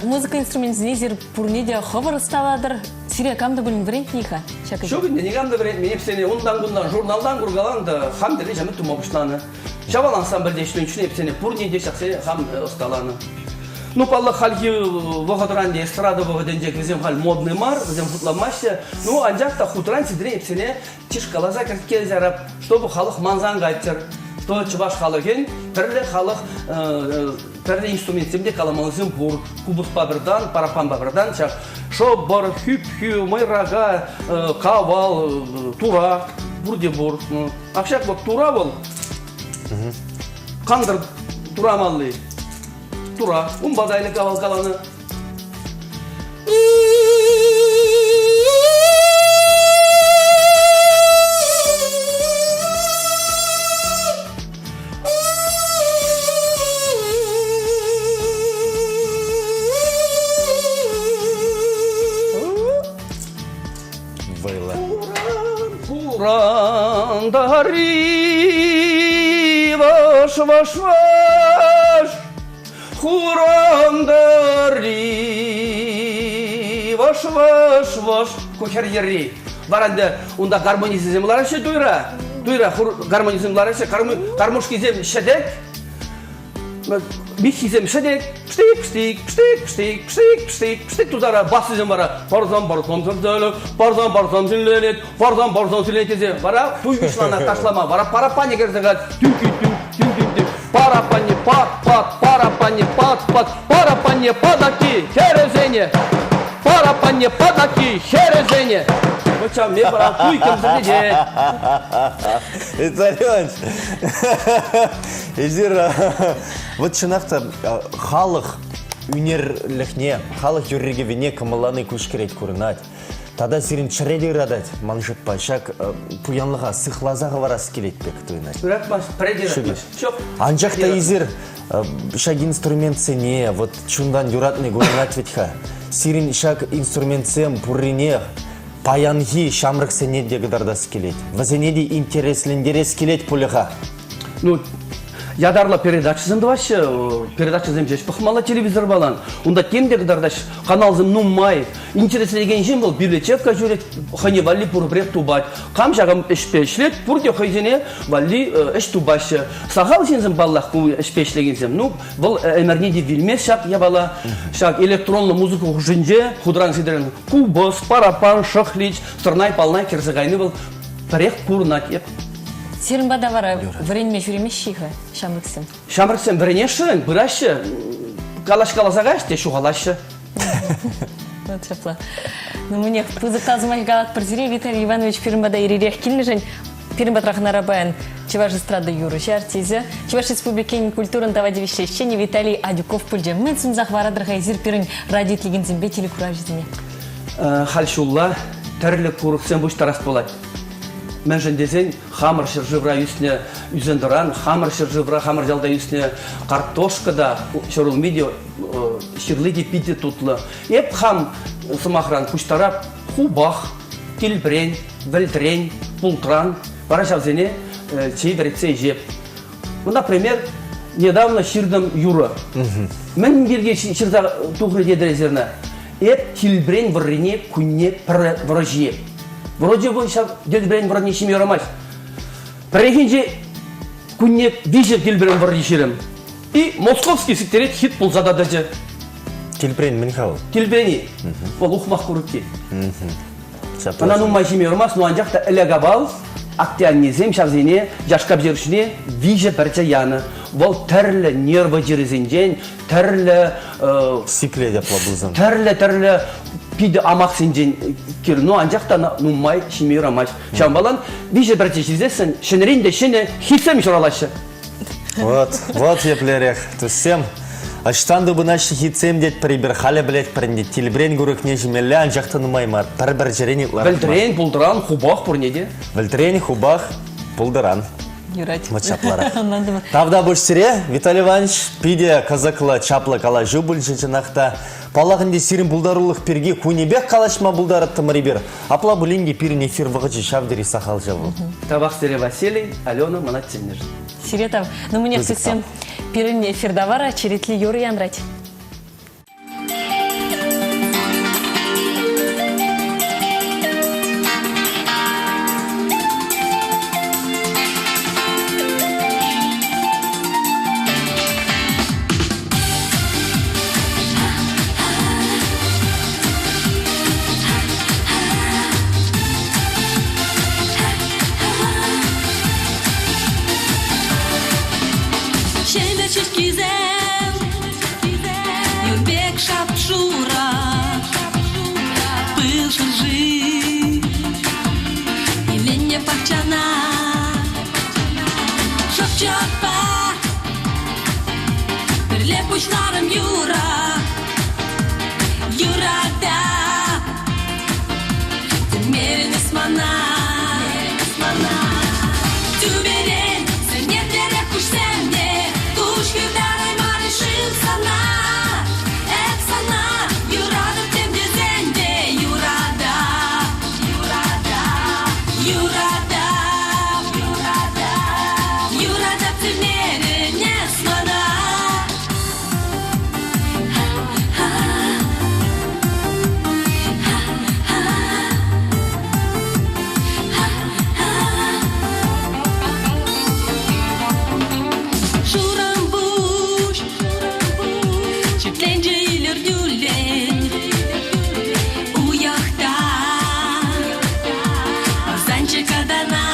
Speaker 2: Музыка инструменчӗсене эсир пурне те хӑвӑр ӑсталатӑр. Сире кам та пулин вӗрентнӗ-ха ҫак ӗҫе?
Speaker 7: Ҫук ӗнтӗ, никам та вӗрентмен. Эпсене унтан-кунтан журналтан куркалан та хам тӗллӗн ҫамрӑк тума пуҫланӑ. Ҫавал ансамбльте ӗҫленӗ чухне эпсене пурне те ҫаксене хам ӑсталанӑ. Ну, паллах, хальхи вӑхӑтран те эстрада вӑхӑтӗнче вӗсем халь модный мар, вӗсем шутламаҫҫӗ. Ну, анчах та хутран ситрен эпсене чышкаласа кӗрткелесе ярап, чтобы халӑх мансан кайтӑр. Что чӑваш халӑхӗн тӗрлӗ халӑх тӗрлӗ инструментсем те каламаллисем пур. Купӑспа пӗртан, параппанпа пӗртан ҫак шӑпӑр, хӳп-хӳ, мӑйрака, кавал, тура пурте пур. Ак ҫак вот тура вӑл кантӑр турамалли тура. Унпа та ӗлӗк авал каланӑ.
Speaker 4: Вӑйлӑ.
Speaker 7: Хурандари ваш ваш ваш Хурандари ваш ваш ваш ку хӗр йӗрри. Вара ӗнтӗ унта гармонистсем лараҫҫӗ туйра. Туйра гармонистсем лараҫҫӗ, гармошкисем ҫӗтӗк. Миххисем ҫӗтӗк, пштик, пштик, пштик, пштик, пштик, пштик, пштик тутара бассисем вара парсан парсан сӗртелӗ, парсан парсан силленет, парсан парсан силленет тесе вара туй пуҫланать ташлама. Вара параппанӗ кӗрсе каять. Тӳн-тӳн-тӳн, тӳн-тӳн-тӳн. Параппанне пат-пат, параппанне пат-пат, параппанне патакки хӗрӗсене, параппанне патакки хӗрӗсене. Вот ҫав ме вара туй кӗмсӗртетет.
Speaker 4: Виталий Эсир вот чӑнах та халӑх ӳнерлӗхне, халӑх юрри-кӗввине кӑмӑллани куҫ кӗрет курӑнать. Тата сирӗн чӗре те ыратать, ман шутпа, ҫак пуянлӑха сыхласа хӑварас килет пек туйӑнать.
Speaker 7: Ыратмасть, пӗрре те ыратмасть. Ҫук.
Speaker 4: Анчах та эсир ҫак инструментсене вот чунтан юратни курӑнать вӗт-ха. Сирӗн ҫак инструментсем пуррине паянхи ҫамрӑксене те кӑтартас килет. Вӗсене те интереслентерес килет пулӗ-ха.
Speaker 7: Ну, ятарлӑ передачӑсем тӑваҫҫӗ, передачӑсем ҫеҫ пӑхмалла телевизорпалан. Унта тем те кӑтартаҫҫӗ, каналсем нумай. Интересленекен ҫын вӑл библиотека ҫӳрет, хӑйне валли пурпӗрех тупать. Кам ҫакӑн ӗҫпе ӗҫлет, пурте хӑйсене валли ӗҫ тупаҫҫӗ. Сахал ҫынсем, паллах, ку ӗҫпе ӗҫлекенсем. Ну, вӑл ӗмӗрне те вилмест ҫак япала. Ҫак электронлӑ музыка хушшинче хутран-ситрен купӑс, параппан, шӑхлич, сӑрнай-палнай кӗрсе кайни вӑл пӗрех курӑнать. Эп
Speaker 2: Сирӗн пата вара вӗренме ҫӳремеҫҫӗ-и-ха ҫамрӑксем?
Speaker 7: Ҫамрӑксем вӗренесшӗн, пыраҫҫӗ, калаҫкаласа каҫ те ҫухалаҫҫӗ.
Speaker 2: Вот ҫапла. Ну, мӗнех, пысӑк тав сӑмахӗ калатпӑр сире, Виталий Иванович, пирӗн пата иререх килнӗшӗн. Пирӗн патра хӑнара паян Чӑваш эстрада юрӑҫи артисчӗ, Чӑваш Республикин культурӑн тава тивӗҫлӗ ӗҫченӗ Виталий Адюков пулчӗ. Мӗн сунса хӑваратӑр-ха эсир пирӗн радио итлекенсемпе телекуравҫӑсене?
Speaker 7: Халь ҫулла тӗрлӗ курӑксем пуҫтарас пулать. Мӗншӗн тесен хамӑр ҫӗршывра ӳснӗ ӳсен-тӑран, хамӑр ҫӗршывра, хамӑр ялта ӳснӗ картошка та, ҫӗрулми те, ҫырли те питӗ тутлӑ. Эп хам, сӑмахран, пуҫтарап хупах, тилпӗрен, вӗлтрен, пултран, вара ҫавсене чей вӗретсе ӗҫеп. Ну, например, недавно ҫыртӑм юрӑ. Мӗн пирки ҫырса тухрӗ тетӗр эсир ӑна? Эп тилпӗрен вӑррине кунне пӗр вӑрӑ ҫиеп. Вроде бы ҫав тилпӗрен вӑррине ҫиме юрамасть. Пӗррехинче кунне виҫӗ тилпӗрен вӑрри ҫирӗм. И московский сиктерет хит пулса та тӑчӗ.
Speaker 4: Тилпӗрен мӗн-ха вӑл?
Speaker 7: Тилпӗрени. Вӑл ухмах курӑкки. Ӑна нумай ҫиме юрамасть, но анчах та ӗлӗк-авал атте-аннесем ҫавсене яшка пӗҫерӗшне виҫӗ пӗрчӗ янӑ. Вӑл тӗрлӗ нервӑ чирӗсенчен, тӗрлӗ
Speaker 4: Сиплет апла пулсан.
Speaker 7: Тӗрлӗ-тӗрлӗ питӗ амаксенчен кирлӗ. Но анчах та нумай ҫиме юрамасть. Ҫавӑнпалан виҫӗ пӗрчӗ ҫисессӗн ҫӗнӗрен те ҫӗнӗ хитсем ҫуралаҫҫӗ.
Speaker 4: Вот, вот еплерех, туссем. Ӑҫтан тупӑнаҫҫӗ хитсем тетпӗр эпир, халӗ пӗлетпӗр ӗнтӗ. Тилпӗрен курӑкне ҫимелле, анчах та нумай мар. Пӗр-пӗр чӗрен ытларах мар.
Speaker 7: Вӗлтӗрен, пултӑран, хупах пурне те.
Speaker 4: Вӗлтӗрен, хупах, пултӑран.
Speaker 2: Юрать.
Speaker 4: Вот ҫапларах.
Speaker 2: Ӑнлантӑмӑр.
Speaker 4: Тавтапуҫ сире, Виталий Иванович. Питӗ кӑсӑклӑ, чаплӑ калаҫу пулчӗ чӑнах та. Паллах ӗнтӗ, сирӗн пултарулӑх пирки кунӗпех калаҫма пултараттӑмӑр эпир. Апла пулин те пирӗн эфир вӑхӑчӗ ҫав тери сахал ҫав вӑл.
Speaker 7: Тавах сире, Василий, Алена мана чӗннӗшӗн.
Speaker 2: Сире тав. Ну, мӗнех, тӗссем, пирӗн эфирта вара черетлӗ юрӑ янрать.
Speaker 5: Ҫӗмӗр ҫеҫкисем юр пек шап-шура, пыл шӑрши иленнӗ пахчана. Шӑпчӑкпа пӗрле пуҫларӑм юра, юратап. Тӗмерӗн эс мана, Тӳперен сӗнетлерех куҫсем те куҫ хывтараймарӗ-шим сана? Эп сана юратӑп тем тесен те юратап, юратап, юратап, юратап, юратап тӗмерӗн эс мана. Шурӑмпуҫ ҫӗкленчӗ илӗртӳллӗн уйӑх та ӑсанчӗ катана.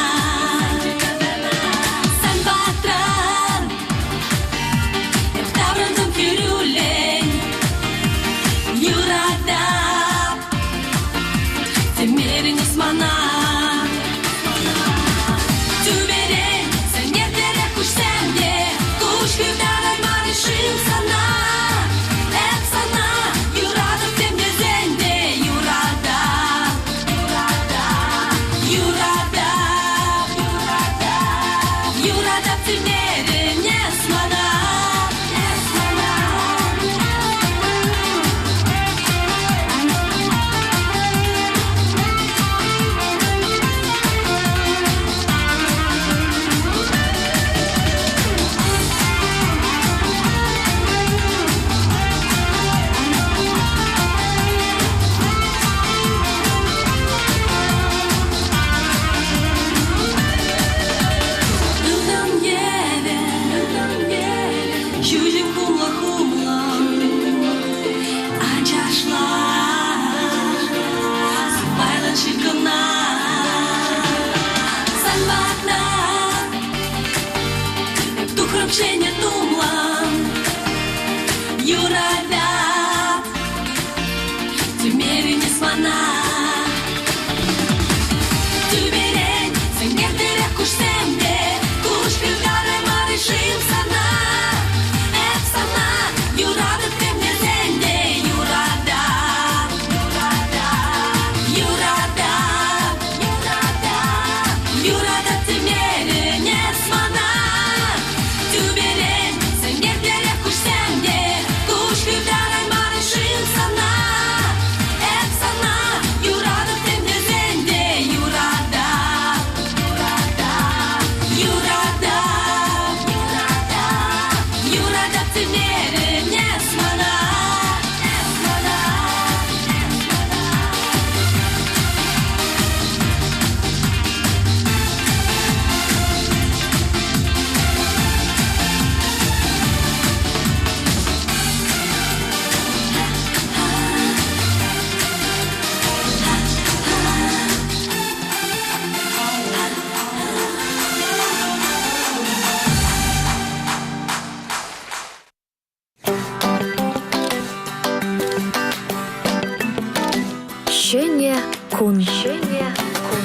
Speaker 5: Сан патран Эп таврӑнтӑм хӗрӳллӗн, юратап. Темерӗн эс мана. Тӳперен сӗнертерех куҫсем те куҫ хывтараймарӗ-шим сана? Эп Юратап Тӳмерӗн эс мана. Тӳперен сенкертерех куҫсем те куҫ хывтараймарӗ-шим сана? Эп сана юратӑп тем тесен те юратап, юратап, юратап, юратап темерӗн эс мана. Тӳперен сенкертерех куҫсем те куҫ хывтараймарӗ-шим сана? Эп сана юратӑп тем тесен те юратап, юратап, юратап, юратап, юратап темерӗн эс мана, эс мана, эс мана.
Speaker 3: Ҫӗнӗ кун. Ҫӗнӗ кун.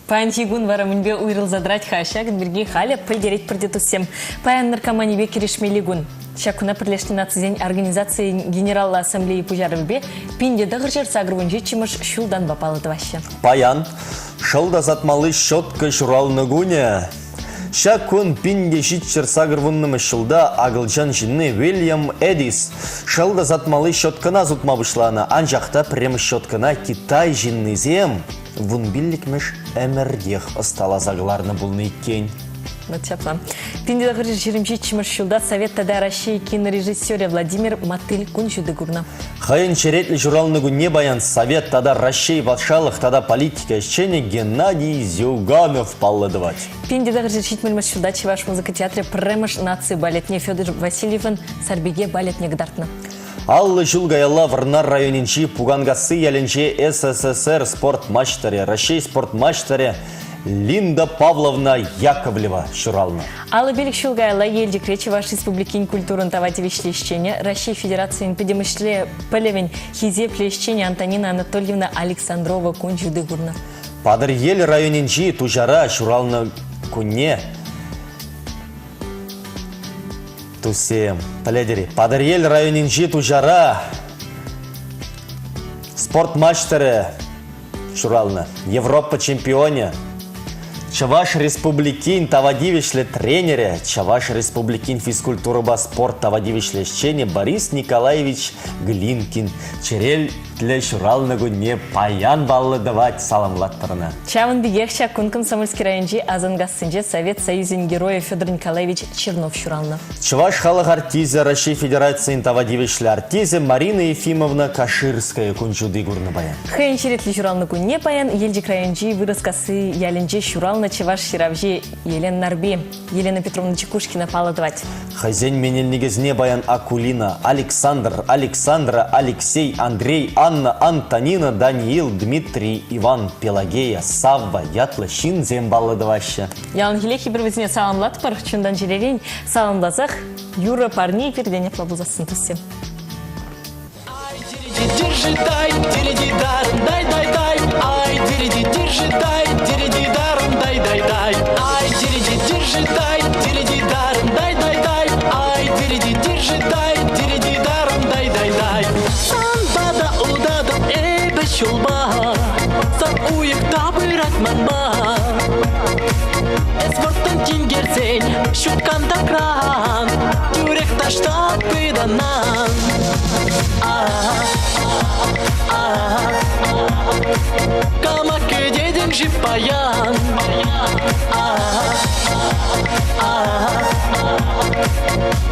Speaker 2: Паянхи кун вара мӗнпе уйрӑлса тӑрать-ха ҫакӑн пирки халӗ пӗлтеретпӗр те туссем. Паян наркоманипе кӗрешмелли кун. Ҫак куна Пӗрлешнӗ Нацисен Организацийӗн Генераллӑ Ассамблеи пуҫарӑвӗпе 1987 ҫултанпа паллӑ тӑваҫҫӗ.
Speaker 4: Паян шӑл тасатмалли щетка ҫуралнӑ кунӗ. Ҫак кун 1780 ҫулта акӑлчан ҫынни Уильям Эдис шӑл тасатмалли щеткӑна сутма пуҫланӑ, анчах та пӗрремӗш щеткӑна Китай ҫыннисем вунпиллӗкмӗш ӗмӗртех ӑсталаса кӑларнӑ пулнӑ иккен.
Speaker 2: Вот ҫапла. 1927 ҫулта Совет тата Раҫҫей кинорежиссерӗ Владимир Мотыль кун ҫути курнӑ.
Speaker 4: Хӑйӗн черетлӗ ҫуралнӑ кунне паян Совет тата Раҫҫей патшалӑх тата политика ӗҫченӗ Геннадий Зюганов паллӑ тӑвать.
Speaker 2: 1970 ҫулта Чӑваш музыка театрӗ пӗрремӗш наци балетне Федор Васильевӑн Сарпике балетне кӑтартнӑ.
Speaker 4: 50 ҫул каялла Вӑрнар районӗнчи Пуканкасси ялӗнче СССР спорт маҫтӑрӗ, Раҫҫей спорт маҫтӑрӗ Линда Павловна Яковлева ҫуралнӑ.
Speaker 2: 55 ҫул каялла Елчӗкре Чӑваш Республикин культурӑн тава тивӗҫлӗ ӗҫченӗ, Раҫҫей Федерацийӗн пӗтӗмӗшле пӗлӗвӗн хисеплӗ ӗҫченӗ Антонина Анатольевна Александрова кун ҫути курнӑ.
Speaker 4: Патӑрьел районӗнчи Туҫара ҫуралнӑ кунне Туссем, пӗлетӗр-и, Патӑрьел районӗнчи Туҫара спорт маҫтӑрӗ ҫуралнӑ, Европа чемпионӗ, Чӑваш Республикин тава тивӗҫлӗ тренерӗ, Чӑваш Республикин физкультурӑпа спорт тава тивӗҫлӗ ӗҫченӗ Борис Николаевич Глинкин черетлӗ ҫуралнӑ кунне паян паллӑ тӑвать, саламлатпӑр ӑна.
Speaker 2: Ҫавӑн пекех ҫак кун Комсомольски районӗнчи Асанкассинче Совет Союзӗн Геройӗ Федор Николаевич Чернов ҫуралнӑ.
Speaker 4: Чӑваш халӑх артисчӗ, Раҫҫей Федерацийӗн тава тивӗҫлӗ артисчӗ Марина Ефимовна Каширская кун ҫути курнӑ паян.
Speaker 2: Хӑйӗн черетлӗ ҫуралнӑ кунне паян Елчӗк районӗнчи Вырӑскасси ялӗнче ҫуралнӑ чӑваш ҫыравҫи Елена Нарпи, Елена Петровна Чекушкина паллӑ тӑвать.
Speaker 4: Хӑйсен менелникӗсене паян Акулина, Александр, Александра, Алексей, Андрей, Анна, Антонина, Даниил, Дмитрий, Иван, Пелагея, Савва ятлӑ ҫынсем паллӑ тӑваҫҫӗ.
Speaker 2: Яланхиллех эпир вӗсене саламлатпӑр, чунтан-чӗререн саламласах юрӑ парни пиртен апла пулсассӑн туссем.
Speaker 8: Держи, дай, дириди, даром, дай, дай, дай. Ай, дириди, держи, дай, дириди, даром, дай, дай, дай. Ай, дириди, держи, дай, дириди, даром, дай, дай, дай. Ай, дириди, держи, дай, дириди, даром, дай, дай, дай. Санпа та утатӑп эпӗ ҫулпа, сан уйӑх та пырать манпа. Эс вӑрттӑн тинкерсен ҫут кантӑкран тӳрех таҫта пытанан. Кама кӗтетӗн-ши паян?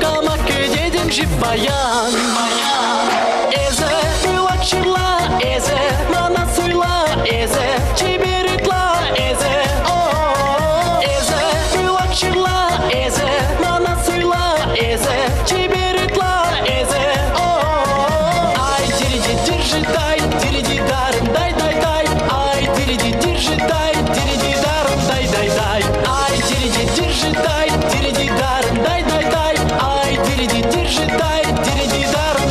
Speaker 8: Кама кӗтетӗн-ши паян? Эсӗ пылак ҫырла, эсӗ мана суйла, эсӗ чипер ытла, эсӗ. Эсӗ пылак ҫырла, эсӗ мана суйла, эсӗ чипер ытла, эсӗ. Ай, дириди, держи, дай, дириди, даром, дай, дай, дай. Ай, дириди, держи, дай, дириди, даром, дай, дай, дай. Ай, дириди, держи, дай, дириди, даром, дай, дай, дай. Ай, дириди, держи, дай, дириди, даром,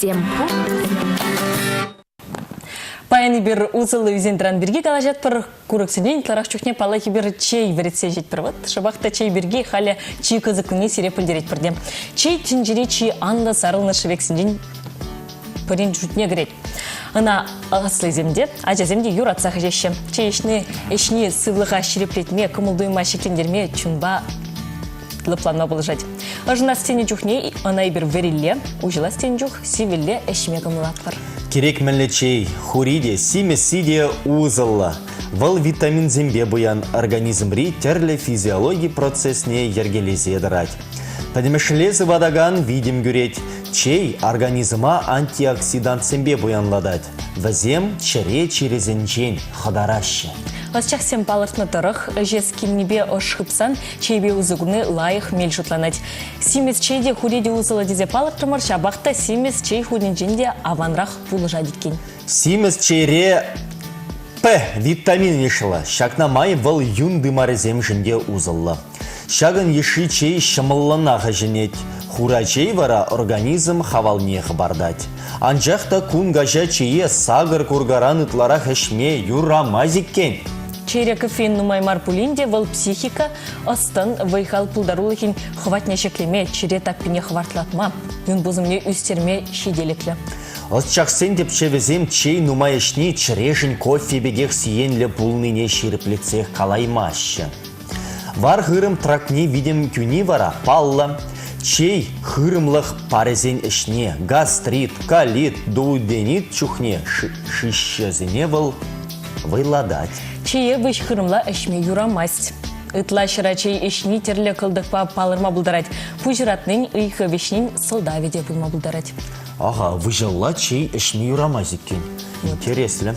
Speaker 3: туссем.
Speaker 2: Паян эпир усӑллӑ ӳсен-тӑран пирки калаҫатпӑр. Курӑксенчен ытларах чухне паллах эпир чей вӗретсе ӗҫетпӗр. Вот шӑпах та чей пирки халӗ чи кӑсӑклине сире пӗлтеретпӗр те. Чей тӗнчери чи анлӑ сарӑлнӑ шӗвексенчен пӗрин шутне кӗрет. Ӑна аслисем те, ачасем те юратсах ӗҫеҫҫӗ. Чей ӗҫни, ӗҫни сывлӑха ҫирӗплетме, кӑмӑл-туйӑма ҫӗклентерме, чунпа лӑпланма пулӑшать. Ӑшӑнас тенӗ чухне ӑна эпир вӗрилле, уҫӑлас тенӗ чух сивӗлле ӗҫме кӑмӑллатпӑр.
Speaker 4: Кирек мӗнле чей, хури те, симӗсси те усӑллӑ. Вӑл витаминсемпе пуян организмри тӗрлӗ физиологи процесне йӗркелесе тӑрать. Пӗтӗмӗшле сыватакан витӗм кӳрет. Чей организма антиоксидантсемпе пуянлатать. Вӗсем чӗре чирӗсенчен хӑтараҫҫӗ.
Speaker 2: Ӑсчахсем палӑртнӑ тӑрӑх, ӗҫес килнипе ӑш хыпсан чейпе усӑ курни лайӑх мел шутланать. Симӗс чей те хури те усӑллӑ тесе палӑртрӑмӑр, ҫапах та симӗс чей хуринчен те аванрах пулӑшать иккен.
Speaker 4: Симӗс чейре П витамин йышлӑ. Ҫакна май вӑл юн тымарӗсемшӗн те усӑллӑ. Ҫакӑн йышши чей ҫӑмӑллӑнах ӗҫӗнет. Хура чей вара организм хавалне хӑпартать. Анчах та кун каҫа чее сакӑр куркаран ытларах ӗҫме юрамасть иккен.
Speaker 2: Чейре кофеин нумай мар пулин те вӑл психика, ӑс-тӑн, вӑй-хал пултарулӑхӗн хӑватне ҫӗклеме, чӗре таппине хӑвартлатма, юн пусӑмне ӳстерме ҫителӗклӗ.
Speaker 4: Ӑсчахсен тӗпчевӗсем чей нумай ӗҫни чӗрешӗн кофе пекех сиенлӗ пулнине ҫирӗплетсех калаймаҫҫӗ. Вар-хырӑм трактне витӗм кӳни вара паллӑ. Чей хырӑмлӑх парӗсен ӗҫне гастрит, колит, дуоденит чухне шыҫҫӑсене вӑл вӑйлатать.
Speaker 2: Чее выҫ хырӑмла ӗҫме юрамасть. Ытла ҫӑра чей ӗҫни тӗрлӗ кӑлтӑкпа палӑрма пултарать. Пуҫ ыратнин, ыйхӑ вӗҫнин сӑлтавӗ те пулма пултарать.
Speaker 4: Ага, выҫӑлла чей ӗҫме юрамасть иккен. Интереслӗ.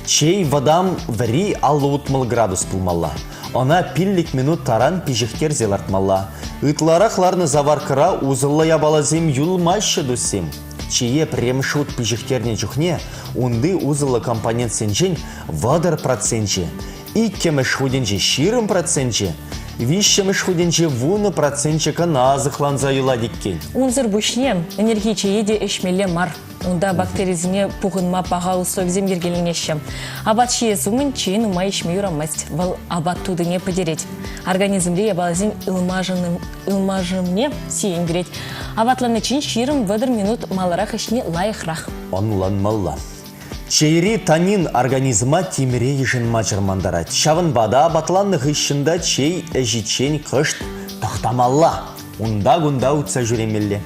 Speaker 4: Чей вӑтам вӗри 50-60 градус пулмалла. Ӑна пиллӗк минут таран пиҫӗхтерсе лартмалла. Ытларах ларнӑ заваркӑра усӑллӑ япаласем юлмаҫҫӗ туссем. Чее пӗрремӗш хут пиҫӗхтернӗ чухне унти усӑллӑ компонентсенчен 30 проценчӗ, иккӗмӗш хутӗнче 20 проценчӗ, виҫҫӗмӗш хутӗнче 10 проценчӗ кӑна сыхланса юлать иккен.
Speaker 2: Унсӑр пуҫне ӗнерхи чее те ӗҫмелле мар. Унта бактерисене пухӑнма паха условисем йӗркеленеҫҫӗ. Апат ҫиес умӗн чей нумай ӗҫме юрамасть. Вӑл апат тутине пӗтерет. Организмри япаласен ылмашӑвне сиен кӳрет. Апатланиччен 20-30 минут маларах ӗҫни лайӑхрах.
Speaker 4: Ӑнланмалла. Чейри танин организма тимӗре йышӑнма чӑрмантарать. Ҫавӑнпа та апатланнӑ хыҫҫӑн та чей ӗҫиччен кӑшт тӑхтамалла. Унта-кунта утса ҫӳремелле.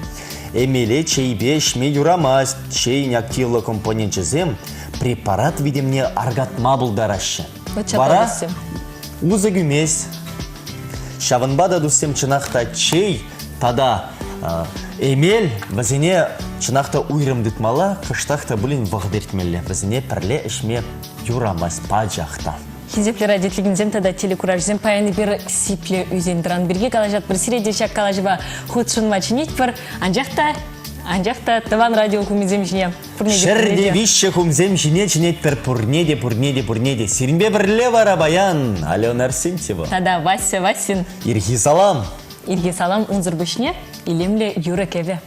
Speaker 4: Эмеле чейпе ӗҫме юрамасть. Чейӗн активлӑ компоненчӗсем препарат витӗмне аркатма пултараҫҫӗ. Вара усӑ кӳмест. Ҫавӑнпа та, туссем, чӑнах та чей тата эмел вӗсене чӑнах та уйрӑм тытмалла, кӑштах та пулин вӑхӑт иртмелле. Вӗсене пӗрле ӗҫме юрамасть пачах та.
Speaker 2: Хисеплӗ радиотлекенсем тата телекуражсем паян эпир сиплӗ ӳсен-тӑран пирки калаҫатпӑр. Сире те ҫак калаҫӑва хутшӑнма чӗнетпӗр. Анчах та, анчах та тӑван радио хумӗсем ҫине пурне те
Speaker 4: Ҫӗр те виҫҫӗ хумсем ҫине чӗнетпӗр пурне те, пурне те, пурне те. Сирӗнпе пӗрле вара паян Алена Арсентьева.
Speaker 2: Тата Вася Васин.
Speaker 4: Ирхи салам.
Speaker 2: Ирхи салам унсӑр пуҫне илемлӗ юрӑ-кӗвӗ.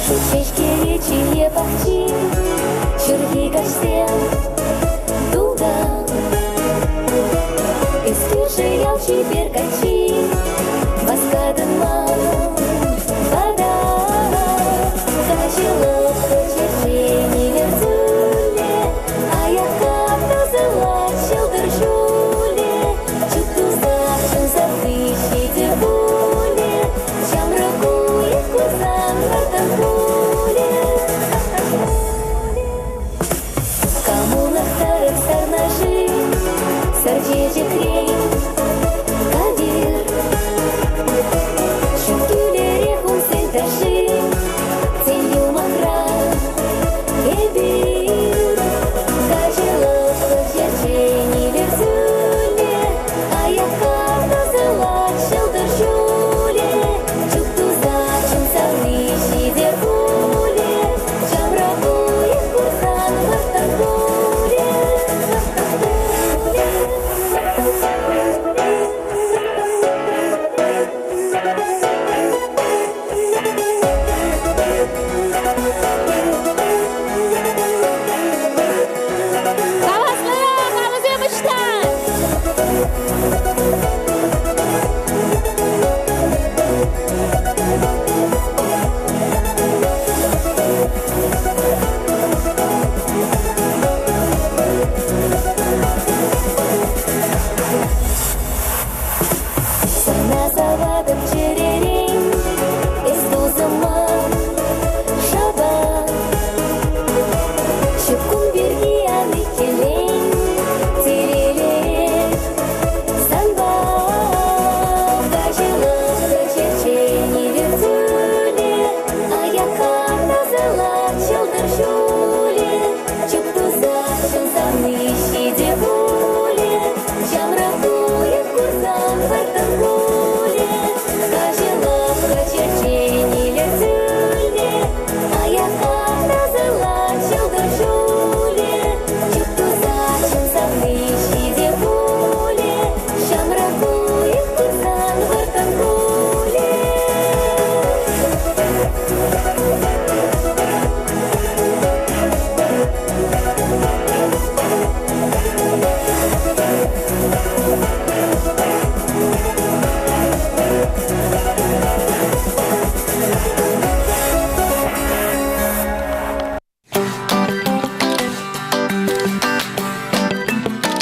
Speaker 5: Ҫеҫкери чие пахчи, ҫурхи каҫсем тултан. Эс кӳршӗ ял чипер каччи, васкатӑн ман.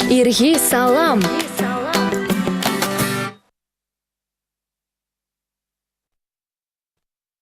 Speaker 3: Ирхи салам!